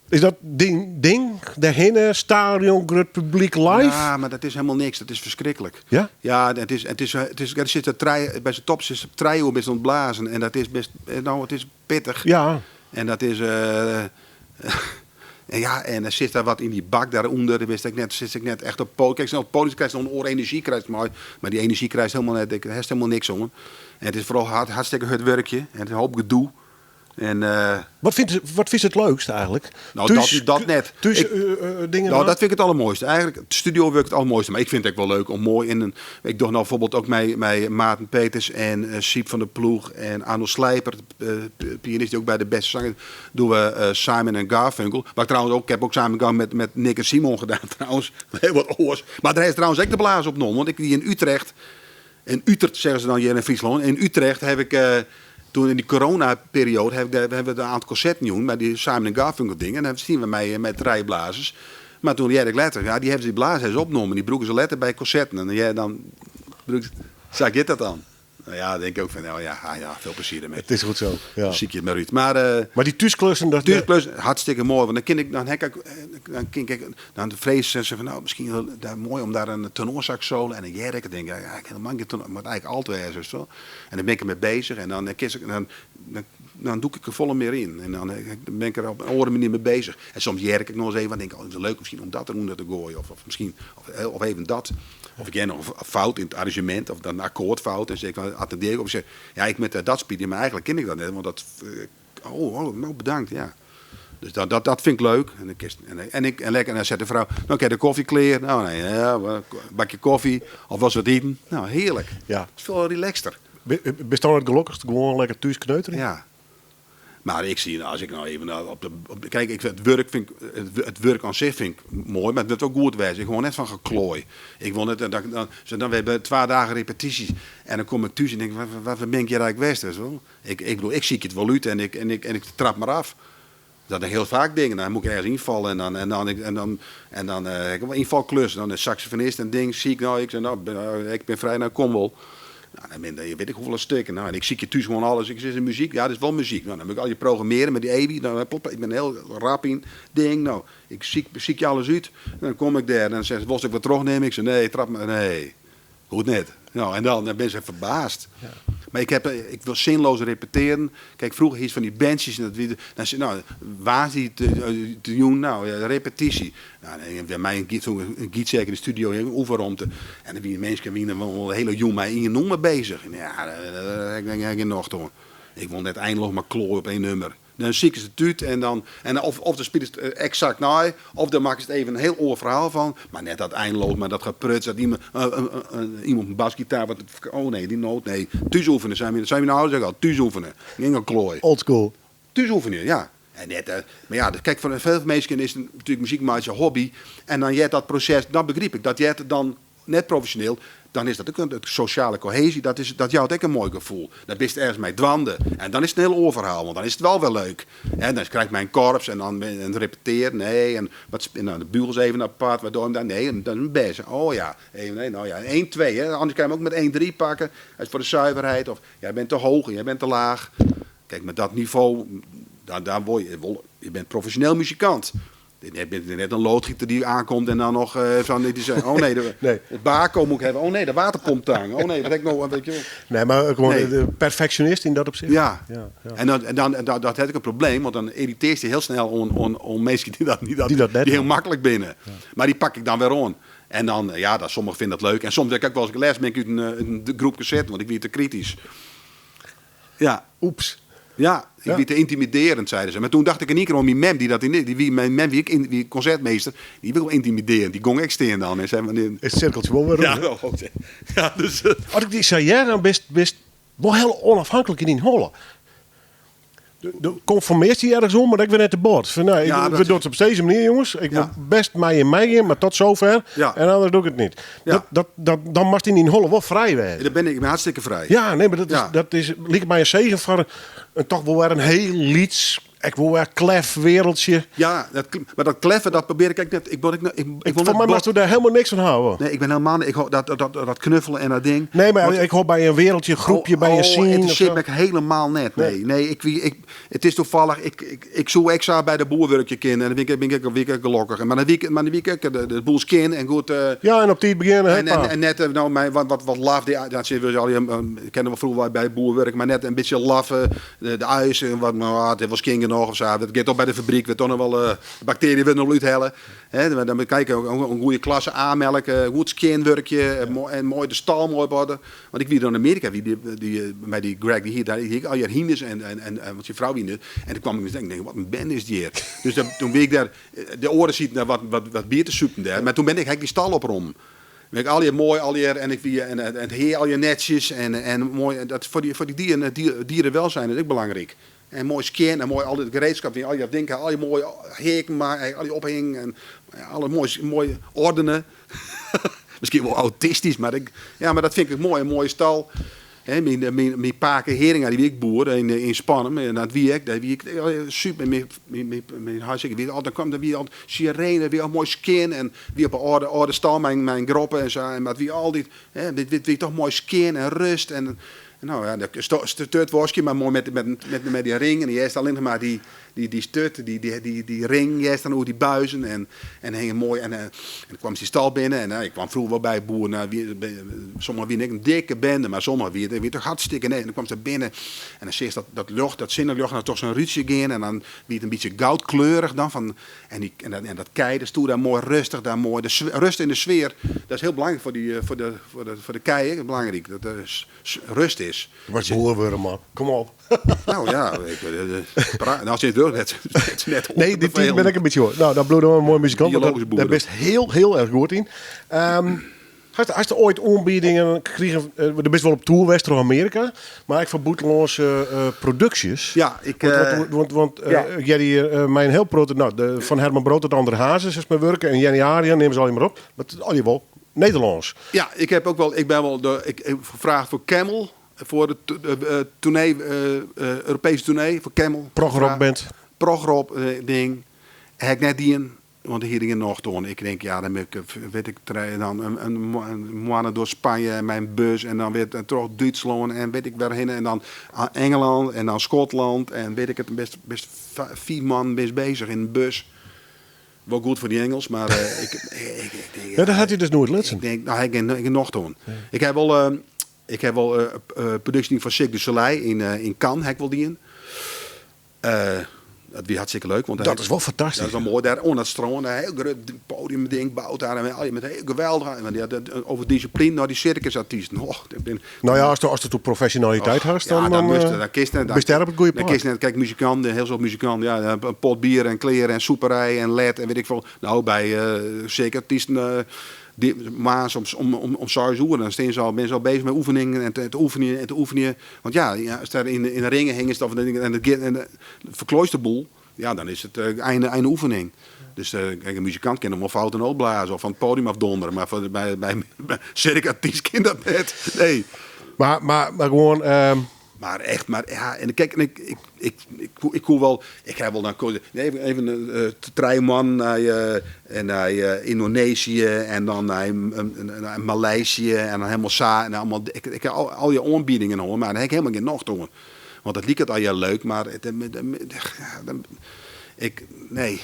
Is dat ding, daarheen, stadion, groot publiek live? Ja, maar dat is helemaal niks. Dat is verschrikkelijk. Ja? Ja, het is, het is, het is, er zit er trei, bij zijn top zit er trio best ontblazen. En dat is best, nou, het is pittig. Ja. En dat is, en ja, en er zit daar wat in die bak daaronder. Daar wist ik net, zit ik net echt op poot. Kijk, snel op podium krijg je nog een oor energie krijgt, maar die energie krijgt helemaal net, ik, heeft helemaal niks, jongen. En het is vooral hartstikke hard werkje. En het is een hoop gedoe. En Wat vindt je het leukst eigenlijk? Nou, Thuis dat net. Thuis, dingen dan? Dat vind ik het allermooiste. Eigenlijk, het studio werkt het allermooiste. Maar ik vind het ook wel leuk om mooi in een... Ik doe nou bijvoorbeeld ook met Maarten Peters en Siep van der Ploeg en Arno Slijper, pianist die ook bij de beste zanger, doen we Simon en Garfunkel. Maar ik trouwens ook, ik heb ook Simon Garfunkel met Nick en Simon gedaan trouwens. Heel wat oors. Maar daar heeft trouwens ook de blaas op genomen. Want ik die in Utrecht, in Utrecht zeggen ze dan hier in Friesland. In Utrecht heb ik... Toen in die coronaperiode hebben we een aantal concerten gedaan, maar die Simon en Garfunkel dingen. En dan zien we mij met rijblazers. Maar toen jij ik letter, ja, die hebben die blazers opgenomen. Die broeken ze letter bij concerten. En jij dan broek, zag ik dat dan? Nou ja, denk ik ook van, nou ja, ah ja, veel plezier ermee. Het is goed zo. Ja. Zie ik je het maar uit. Maar Maar die thuisklussen, dat thuisklus, hartstikke mooi. Want dan ken ik, dan heb ik, dan ken ik, dan vrees ze van, nou, misschien wel daar mooi om daar een tenorsax solo en een jerk. Dan denk ik, ja, ik helemaal geen tenor, maar eigenlijk altijd is, zo. En dan ben ik ermee bezig en dan, kies ik, dan, dan, dan doe ik er volle meer in. En dan ben ik er op een andere manier mee bezig. En soms jerk ik nog eens even, want dan denk ik, oh, het is leuk misschien om dat eronder te gooien. Of, of misschien, of, of even dat. Of ik heb nog een fout in het arrangement, of dan een akkoordfout. En zeg ik, dan attendeer ik op. Ik zeg, ja, ik met dat spelen, maar eigenlijk ken ik dat net. Want dat, oh, oh, nou bedankt, ja. Dus dat vind ik leuk. En, ik, en, en, ik, en lekker, en dan zet de vrouw, nou kijk, de koffie kleer. Nou nee, ja, een bakje koffie. Of was wat eten. Nou, heerlijk. Ja. Het is veel relaxter. Ben je dan het gelukkigst gewoon lekker thuis kneuteren? Ja. Maar ik zie, nou, als ik nou even nou op de, op de, kijk, ik, het werk vind ik, het, het werk aan zich vind ik mooi, maar het wordt ook goed wijs. Ik gewoon net van geklooi. Ik wil net, dan, dan, zo, dan we hebben 2 dagen repetities en dan kom ik thuis en denk ik, wat ben ik hier eigenlijk geweest, weet je wel? Ik bedoel, ik zie het wel uit en ik trap maar af. Dat zijn heel vaak dingen. Dan moet ik ergens invallen en dan, en dan, en dan, en dan, ik heb wel invalklus. Dan een saxofonist en ding, zie ik nou, ik zeg, nou, ik ben vrij, nou kom wel. Nou, dan ben je, weet ik hoeveel stukken. Nou, en ik zie je thuis gewoon alles. Ik zeg, is muziek? Ja, dat is wel muziek. Nou, dan moet ik al je programmeren met die Ebi. Nou, plop, ik ben heel rap in ding. Nou, ik zie je alles uit. En dan kom ik daar en dan zegt ze, was ik wat terugnemen? Ik zeg, nee, trap me. Nee, goed net. Nou, en dan ben ze verbaasd. Ja. Maar ik wil zinloos repeteren. Kijk, vroeger iets van die bandjes en dat wie, dan ze, nou, waar is die te doen? Nou, ja, repetitie. Nou, nee, bij mij een gietzeker in de studio, een oefenruimte. En dan wie mensen wie dan wel een hele jong mij in je noemen bezig. En ja, daar denk ik geen nog hoor. Ik wil net eindeloos maar klooien op één nummer. Dan zie ik ze het uit en dan, en of de spelen het exact na, of dan maken ze het even een heel oor verhaal van. Maar net dat eindeloos, maar dat gepruts, dat iemand een basgitaar, wat, oh nee, die noot, nee. Thuis oefenen, zijn we nou, zeg ik al, thuis oefenen. Ging al klooien. Old school. Thuis oefenen, ja. En net, mar ja, kijk, foar veel minsken is natuerlik muzyk meitsje hobby. En dan heart dat proses, dan begryp ik, dat heart dan net profesjoneel, dan is dat ek in sosjale kohesie, dat, is, dat jout ek in moai gefoel. Dan bist ergens mei dwaande. En dan is it in hiel oar ferhaal, want dan is it wol wer leuk. En dan krijst mei in korps en dan en repetear, nee, en wat, en dan de bugels even apart, wat doe je dan? Nee, dan een bes. Oh ja, even, nee, nou ja, 1, 2, hè. Anders kan je hem ook met 1, 3 pakken. Dat is voor de zuiverheid. Of jij bent te hoog en jij bent te laag. Kijk, met dat niveau, daar word je, je bent professioneel muzikant. Je bent net een loodgieter die aankomt en dan nog van, die zegt, oh nee, de, Nee. het bako moet ik hebben. Oh nee, de waterpomptang. Oh nee, wat heb ik nog? Weet je wel. Nee, maar gewoon Nee. de perfectionist in dat opzicht. Ja. Ja, ja. En, dan, en, dan, en dat, dat heb ik een probleem, want dan irriteert je heel snel om mensen die dat niet dat, Die dat net die heel hebben. makkelijk binnen. Maar die pak ik dan weer aan. En dan, ja, dat, sommigen vinden dat leuk. En soms denk ik ook wel eens, ik les ben ik uit een groep gezet, want ik wie te kritisch. Ja. Oeps. Ja, ik Ja. wie te intimiderend, zeiden ze. Maar toen dacht ik in één keer om die mem die dat in die wie mijn mem wie ik in, wie concertmeester, die wil intimideren. Die gong extern dan en zei van Is het cirkeltje wel weer rond, ja, hè? wel goed. Ja, dus Als ik die zei, ja, dan bist wel heel onafhankelijk in die holle. De conformeert hij ergens om, maar ik ben net de bord. Van, nou, ik, Ja, we dat- doen het op deze manier, jongens. Ik Ja. wil best mij in mij in, maar tot zover. Ja. En anders doe ik het niet. Ja. Dat, dan mag hij in die holle wel vrij worden. daar ben ik, ik ben hartstikke vrij. Ja, nee, maar dat is, Ja. dat is, lijkt mij een zegen voor een, toch wel weer een heel lieds, ik wil weer klef wereldje. Ja, dat, maar dat kleffen, dat probeer ik eigenlijk net. Ik, wil- ik, ik, ik, Ik, wil voor net mij bot- mag u daar helemaal niks van houden. Nee, ik ben helemaal niet. Ik hou dat knuffelen en dat ding. Nee, maar Want- ik hoor bij een wereldje, groepje, bij een Oh, scene. Het of zit zo. me helemaal net. Nee, nee, ik, het is toevallig. Ik zoek extra bij de boerwerkje kind en dan ben ik, ben ik, ben ik gelukkig. Maar dan week, maar dan week ik de boel skin en goed. Ja, en op die beginnen. En, hoppa. en net, nou, mijn, wat laf, die, dat zit we al, ik kennen we vroeger bij boerwerk, maar net een beetje laf, de uis en wat, maar het was kinderen nog of zo. Dat gaat toch bij de fabriek, we toch nog wel bacteriën willen nog uithellen. Hè, dan kijken ook een goede klasse aanmelk, goed skinwerkje, en mooi de stal mooi worden. Want ik wie dan in Amerika, wie die, bij die Greg, die hier, daar, die, al je hinders en want je vrouw hier. En toen kwam ik en ik denk, wat een bende is die hier. Dus dan, toen ben ik daar, de oren ziet naar wat bier te zoeken daar. Maar toen ben ik, heb ik die stal op rom. Ben ik al je mooi, al je en ik wie en het heer al je netjes en mooi. En dat voor die dieren, dierenwelzijn is ook belangrijk. En mooi skin en mooi al het gereedschap, al je dingen, al je mooie heken maar, al die ophing en alle mooi, mooi ordenen. Misschien wel autistisch, maar ik, ja, maar dat vind ik mooi, een mooie stal. Hè, mijn paken Heringa, die wie ik boer in Spannum, en dat wie ik, daar wie ik, ja, super, mijn huis, ik weet al, dan kwam er wie al sirene, wie al mooi skin en wie op een orde stal, mijn groppen en zo, en maar wie al die, hè, dit, wie toch mooi skin en rust en nou ja, dat stut wasje, maar mooi met die ring en die eerst alleen maar die stut, die ring, die eerst dan over die buizen en hingen mooi en dan kwam die stal binnen en ik kwam vroeger wel bij boeren, nou, wie, bij, sommigen wie ik een dikke bende, maar sommigen wie toch hartstikke nee. En dan kwam ze binnen en dan zie je dat lucht, dat zinnenlucht, nou toch zo'n ruzie gaan en dan wie het een beetje goudkleurig dan van en die en dat kei, dat stoer daar mooi rustig, daar mooi de rust in de sfeer, dat is heel belangrijk voor de keien, belangrijk dat er rust is. Was boerwurm, man. Kom op. Nou ja, ik, nou, als je het wil, net Nee, die team ben ik een beetje hoor. Nou, dan bloeden we een mooi muzikant. want Biologische Daar boeren. best heel, heel erg goed in. Had je ooit aanbiedingen gekregen? Er best wel op tour geweest door Amerika. Maar ik van buitenlandse producties. Ja, ik, Want, want ja. jij die, mijn heel grote, nou, de, van Herman Brood tot André Hazes is mijn werken. En Jenny Arian, neem ze al maar op. Maar het, al die wel Nederlands. Ja, ik heb ook wel, ik ben wel de, ik gevraagd voor Camel, voor de tournee, Europese tournee, voor Camel. Progrockband. Progrock ding. Heb ik net die in, want hier dingen nog doen. Ik denk, ja, dan ben ik, weet ik, dan een maand door Spanje en mijn bus en dan weer terug Duitsland en weet ik waarheen en dan Engeland en dan Schotland en weet ik het, best 4 man best bezig in een bus. Wel goed voor die Engels, maar ik denk, Ja, dat had hij dus nooit lutsen. Ik denk, nou, ik heb nog doen. Ik heb wel productie van Cirque du Soleil in Cannes, heb ik wel die in. Dat was hartstikke leuk. Want Dat hij is wel fantastisch. Dat is wel mooi. Daar onder het stroom, een heel groot podium ding bouwt daar. En met heel geweldig. En die had het over discipline, nou die circusartiesten. Oh, ik ben, Nou ja, als je toe professionaliteit Och, had, ja, dan, dan dan, moest het, dan kist het, dan bist daar op het goede dan pad. kist het, kijk, muzikanten, heel veel muzikanten, ja, een pot bier en kleren en soeperij en led en weet ik veel. Nou, bij circusartiesten, die, maar soms om 6 uur, dan staan ze al, ben ze al bezig met oefeningen en te oefenen en te oefenen. Want ja, ja, als daar in de ringen hingen, of en de, en de verklooist de boel. Ja, dan is it einde, einde oefening. Dus kijk, in muzikant kin noch wol fout in noot blaze of fan it podium afdondere, mar foar, by, by, by sirkusartyst kin dat net. Nee. Maar gewoan... Maar echt, maar ja, en kijk, en ik koe wol, ik ha wol dan, even, even 3 man naar, en naar Indonesië en dan naar Maleisië en dan helemaal sa en allemaal, ik heb al je oanbiedingen hoor, maar daar heb ik helemaal geen nocht oan. Want dat liket al je leuk, maar het, het, het, ja, dan, ik, nee.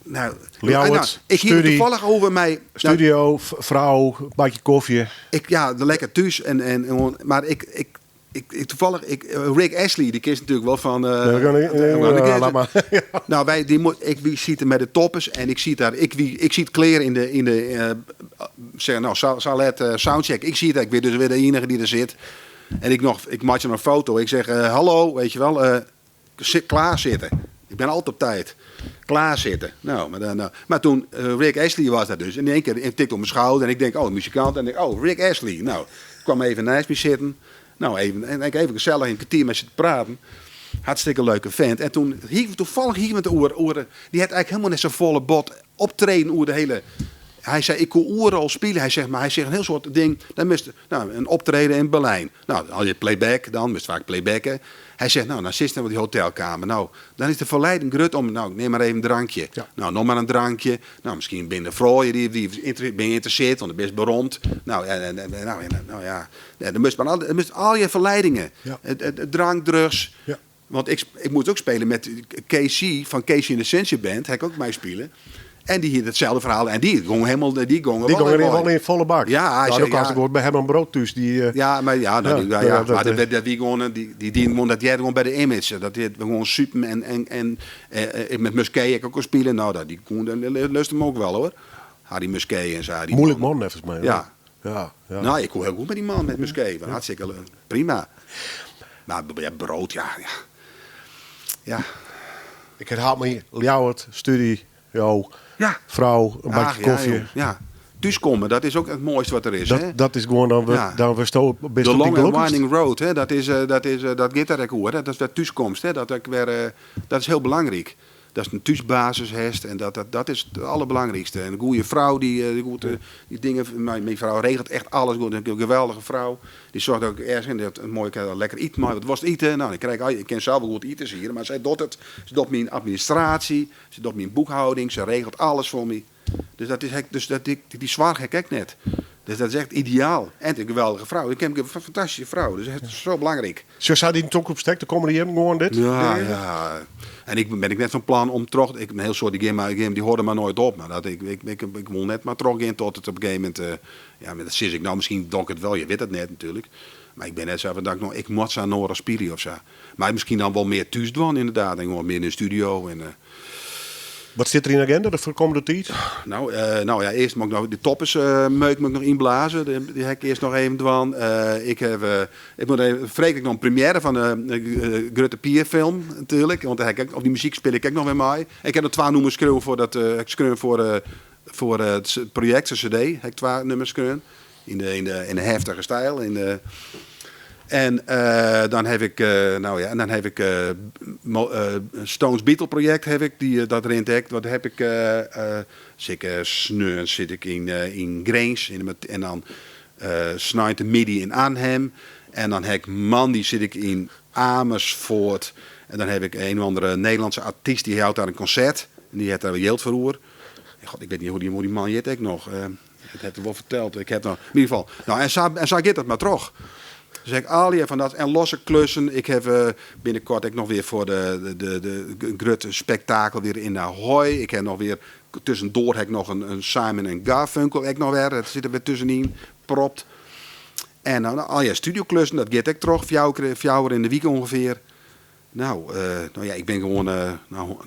Nou, Ljouwert, nou, ik hier studie, toevallig over mij, nou, studio, vrouw, bakje koffie. Ik, ja, de lekker thuis en gewoon, maar ik, toevallig, Rick Astley, die kist natuurlijk wel van, Nee, we gaan niet, nee, we gaan niet ja, kennen. laat maar. Nou, wij, die moet, ik, wie ziet er met de toppers en ik zie daar, ik, wie, ik zie het kleren in de, in de zeg, nou, zal het soundcheck. Ik zie het, ik ben dus weer de enige die er zit. En ik nog, ik maak je een foto. Ik zeg, hallo, weet je wel, zit, klaar zitten. Ik ben altijd op tijd. Klaar zitten. Nou, maar, dan, nou. Maar toen, Rick Astley was daar dus. En in één keer tikt op mijn schouder en ik denk, oh, muzikant. En ik denk, oh, Rick Astley. Nou, ik kwam even naast me zitten. Nou, even, en ik even gezellig een kwartier met ze te praten. Hartstikke leuke vent. En toen, hier, toevallig hier met de oer, oer, die had eigenlijk helemaal net zo'n volle bot optreden oer de hele... Hij zei, ik kon oeren al spelen. Hij zegt, maar hij zegt een heel soort ding. Dan moest, nou, een optreden in Berlijn. Nou, al je playback dan, moest vaak playbacken. Hij zegt, nou, dan zit hij op die hotelkamer. Nou, dan is de verleiding grut om, nou, ik neem maar even een drankje. Nou, nog maar een drankje. Nou, misschien binnen vrouwen die ben je geïnteresseerd, want dat is beroemd. Nou, en, nou, en, nou ja. Ja, dan moest maar al, dan moest al je verleidingen. Het drank, drugs. Want ik moet ook spelen met KC van KC and the Sunshine Band. Hij kan ook mij spelen. En die hier hetzelfde verhaal. En die gong helemaal, die gong Die wel gong helemaal helemaal in volle bak. Ja, hij Nou, zei, ook als ja. ik hoor bij hem een brood thuis. Die Ja, maar ja, nou, Ja, die, ja, ja, ja, dat, maar dat, dat, die gewoon, die, die, die gewoon, dat jij gewoon bij de image. Dat die gewoon super en met Musquet ik ook al spelen. Nou, dat, die kon, dat lust hem ook wel hoor. Harry Musquet en zo. Die Moeilijk man. man, volgens mij, hoor. Ja. Ja, ja. Nou, ik kon heel goed met die man, met Musquet. Want hartstikke leuk. Prima. Maar ja, brood, ja, ja. Ja. Ik herhaal me hier. Ljouwert, studie, yo. Ja. Vrouw, een bakje Ach, ja, koffie. joh. Ja. Thuiskomen, dat is ook het mooiste wat er is. Dat, hè? dat is gewoon dan we, Ja. dan we sto-, best De op die long and gelukkigst. winding road, hè? Dat is dat is dat gaat daar ook over, hè? Dat is dat thuiskomst, hè? Dat ik weer, dat is heel belangrijk. Dat is een thuisbasis heeft en dat is het allerbelangrijkste. En een goede vrouw die goed, die dingen, mijn vrouw regelt echt alles goed. Een geweldige vrouw. Die zorgt ook ergens in dat een mooi, lekker eten, maar wat was het eten? Nou, ik krijg, ik ken zelf wel goed eten hier, maar zij doet het. Ze doet mijn administratie, ze doet mijn boekhouding, ze regelt alles voor mij. Dus dat is hek, dus dat, die, die zwaar gek ik net. Dus dat is echt ideaal. En een geweldige vrouw. Ik heb een fantastische vrouw. Dus het is zo belangrijk. Zo zou die een toekomst steken, dan komen die hem gewoon dit? Ja, Nee. ja. En ik ben ik net van plan om terug. Ik ben heel soort die game, maar die game die hoorde maar nooit op. Maar dat ik wil net maar terug in tot het op een gegeven moment. Ja, maar dat zie ik nou misschien doe ik het wel. Je weet het net natuurlijk. Maar ik ben net zo van dat ik nog, ik moet zo Nora spelen of zo. Maar misschien dan wel meer thuis doen inderdaad. En gewoon meer in de studio en Wat zit er in de agenda de komende tijd? Nou nou ja, eerst moet ik nog de toppers meuk moet ik nog inblazen. Die heb ik eerst nog even dwan. Ik heb ik moet even, vreek ik nog een première van de Grutte Pier film natuurlijk. Want daar heb ik, op die muziek speel ik ook nog weer mee. Ik heb er 2 nummers schreeuwen voor dat ik schreeuw voor het project, de CD. Heb ik 2 nummers schreeuwen. In de heftige stijl. In de, en dan heb ik nou ja, en dan heb ik Stones Beatle project heb ik, die dat erin dekt. Wat heb ik zit ik sneu, zit ik in Grains in de met-, en dan Snijd de Midi in Arnhem. En dan heb ik man, die zit ik in Amersfoort. En dan heb ik een of andere Nederlandse artiest die houdt daar een concert. En die heeft daar geld voor oer. En god, ik weet niet hoe die man heet ik nog. Het heeft er wel verteld. Ik heb nog, in ieder geval. Nou, en zo, en zo gaat dat maar terug. Dus ik al die van dat en losse klussen. Ik heb binnenkort ik nog weer voor de Grutte spektakel weer in Ahoy. Ik heb nog weer tussendoor heb ik nog een Simon en Garfunkel ik nog weer. Dat zit er weer tussenin propt. En dan al je studioklussen, dat gaat ik terug. Fjouwer in de week ongeveer. Nou nou ja, ik ben gewoon nou, nou,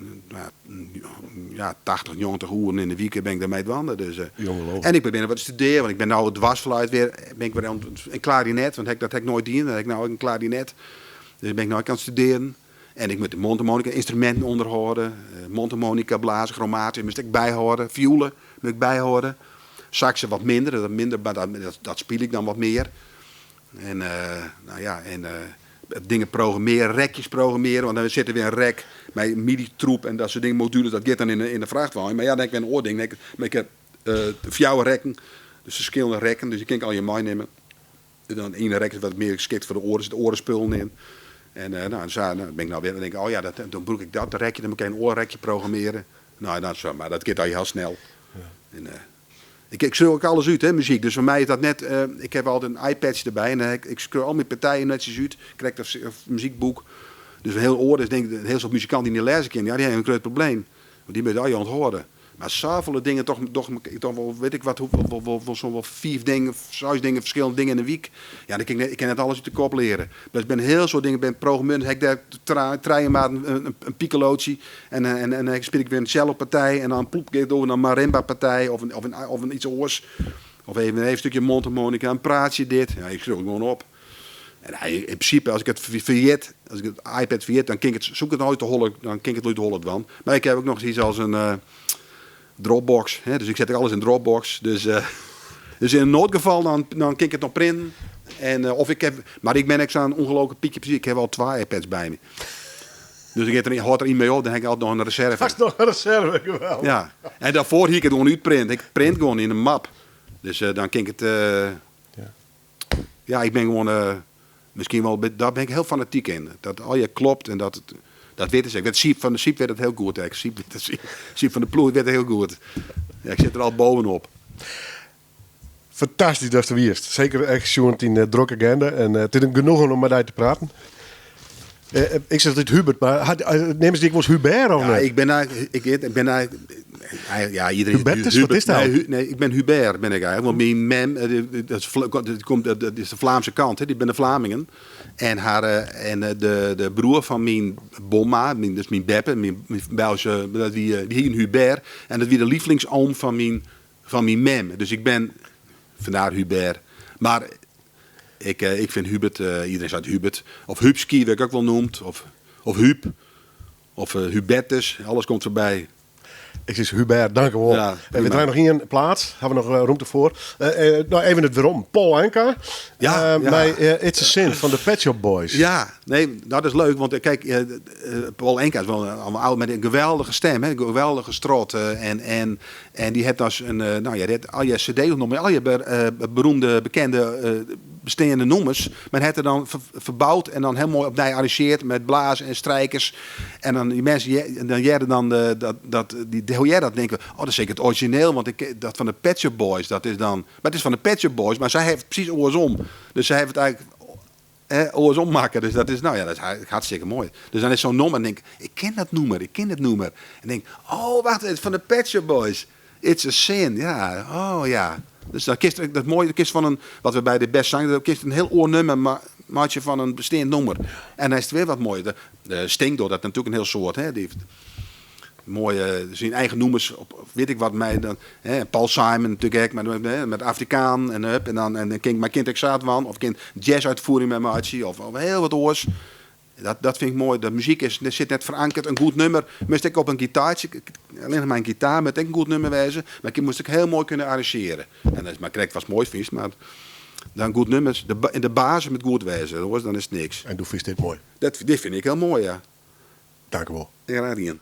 ja, 80, 90 uur in de week ben ik daarmee te wandelen. Dus Jonge loop. en ik ben binnen wat te studeren, want ik ben nou het dwarsfluit weer. Ben ik weer aan het, een klarinet, want dat heb ik nooit dien. Dat heb ik nou ook een klarinet. Dus ben ik nou ook aan het studeren. En ik moet de mondharmonica instrumenten onderhouden. Mondharmonica blazen, chromatisch moest ik bijhouden. Violen moet ik bijhouden. Saxen wat minder, dat minder, maar dat speel ik dan wat meer. En nou ja, en Dingen programmearje, rekjes programmearje, want dan sit der wer in rek mei midi-troep en dat soart dingen, modules, dat giet dan yn de frachtwein. Mar ja, dan ha ik wer in oar ding. Dan ik heb fjouwer rekken, dus ferskillende rekken, dus dy kin ik allegear meinimme. Dan ene rek is wat mear geskikt foar de oare, der sitte oare spullen yn. En nou, sa, nou, ben ik nou wer, dan denk ik, oh ja, dat, dan brûk ik dat rekje, dan moat ik in oar rekje programmearje. Nou, dat zo, mar dat giet al hiel snel. En, ik skriuw ek alles út, hè, muzyk. Dus foar my is dat net. Ik ha altyd in iPad derby en ik skriuw al myn partijen netsjes út, krekt as muzykboek. Dus in hiel oar is, denk ik, in hiel soad muzikanten dy't net lêze kinne, ja, dy hawwe in grut probleem. Want dy moatte allegear ûnthâlde. Mar safolle dingen toch, doch ik toch wol, wit ik wat, wol soms wol fiif dingen, seis dingen, ferskillende dingen yn de wyk. Ja, dan kin ik net, ik kin net alles út de kop leare. Dus bin hiel soad dingen bin programmearre, dus ha ik dêr trije maanden in piccolootsje en dan spylje ik wer in cellopartij en dan ploep giet it oer nei in marimba-partij of in iets oars. Of even in stikje mondharmonica, in praatsje dit. Ja, ik skriuw it gewoan op. En in prinsipe, as ik it ferjit, as ik it iPad ferjit, dan kin ik it, soe ik it noch út de holle, dan kin ik it út de holle dwaan. Mar ik ha ek noch iets as in Dropbox, hè, dus ik set ek alles yn Dropbox. Dus yn in noodgeval dan kin ik it noch printen. En, of ik ha, mar ik bin ek sa'n ûngelooflike Pietje precies, ik ha al twa iPads by my. Dus ik der, hâld der ien mei op, dan ha ik altyd noch in reserve. Hast noch in reserve, geweldich. Ja, en dêrfoar hie ik it gewoan útprint. Ik print gewoan yn in map. Dus dan kin ik it. Ja, ik bin gewoan miskien wol, dêr bin ik hiel fanatyk yn. Dat allegear klopt en dat, dat witte se. Ik wit, Syb van de Syb wit it hiel goed ek. Syb, Syb van de Ploeg wit it hiel goed. Ja, ik sit der al bovenop. Fantastysk datst der wiest. Seker ek sjoen dyn drokke agenda. En it is in genoegen om mei dy te praten. Ik sis altyd Hubert, mar neame se dy ek wolris Hubert of Ja, net? ik ben eigenlijk, ik ben eigenlijk, eigenlijk, ja, iedereen Hubertus, Hubert, wat is dat? Nee, nee, ik ben Hubert, ben ik eigenlijk. Want myn mem, dat is dat komt, dat is de Vlaamse kant, hè, dy binne de Vlamingen. En de broer fan myn bomma, dus myn beppe, myn Belgische, dat wie, dy hie in Hubert. En dat wie de lievelingsoom fan myn mem. Dus ik ben, vandaar Hubert. Mar ik fyn Hubert, iedereen seit Hubert. Of Hubski, wurd ik ek wol neamd. Of Huub. Of Hubertus, alles komt foarby. Ik sis Hubert, dank u wol. Ja, En we prima. draaien noch ien plaat, hawwe we noch romte foar. No, even it werom. Paul Anka, mei It's a Sin fan de Pet Shop Boys. Ja, nee, dat is leuk, want kijk, Paul Anka is wol een oude met in geweldige stem, hè, een geweldige strot. En dy hat as in, nou ja, dy hat al je cd's noch, al je beroemde, bekende, besteande nûmers. Mar hat er dan ferboud en dan hiel moai opnij arrangearre mei blazen en strikers. En dan dy minsken, dan hearre dan dat, dy hearre dat tinke, oh, dat is seker it orizjineel, want ik, dat fan de Pet Shop Boys, dat is dan, mar it is fan de Pet Shop Boys, mar sy hawwe it presys oarsom. Dus sy hawwe it eigentlik, hè, oarsom makke. Dus dat is, nou ja, dat is hartstikke moai. Dus dan is sa'n nûmer en denk ik ken dat nûmer, ik ken dat nûmer. En denk, oh, wacht, it is fan de Pet Shop Boys. It's a Sin, ja, oh ja. Dus dan kinst, dat moaie, kinst fan in, wat we by de Best Song, dan kinst in hiel oar nûmer meitsje fan in besteand nûmer. En dan is it wer wat moaier. De Sting docht dat natuerlik in hiel soad, hè. Dy hat moaie, syn eigen nûmers op, wit ik wat, mei dan, hè, Paul Simon natuerlik ek, met Afrikaan en hup, en dan kin, mar kin ek sa dwaan, of kin jazz-útfiering mei meitsje, of hiel wat oars. Dat fyn ik moai. De muzyk is, der sit net ferankere. In goed nûmer moast ek op in gitaartsje, allinnich mar in gitaar moat ek in goed nûmer wêze, mar ik moast ek hiel moai kinne arrangearje. En dat is mar krekt watst moai fynst, mar dan goed nûmers, de basis moat goed wêze, oars dan is it niks. En do fynst dit moai? Dit fyn ik hiel moai, ja. Dank u wol. Graach dien.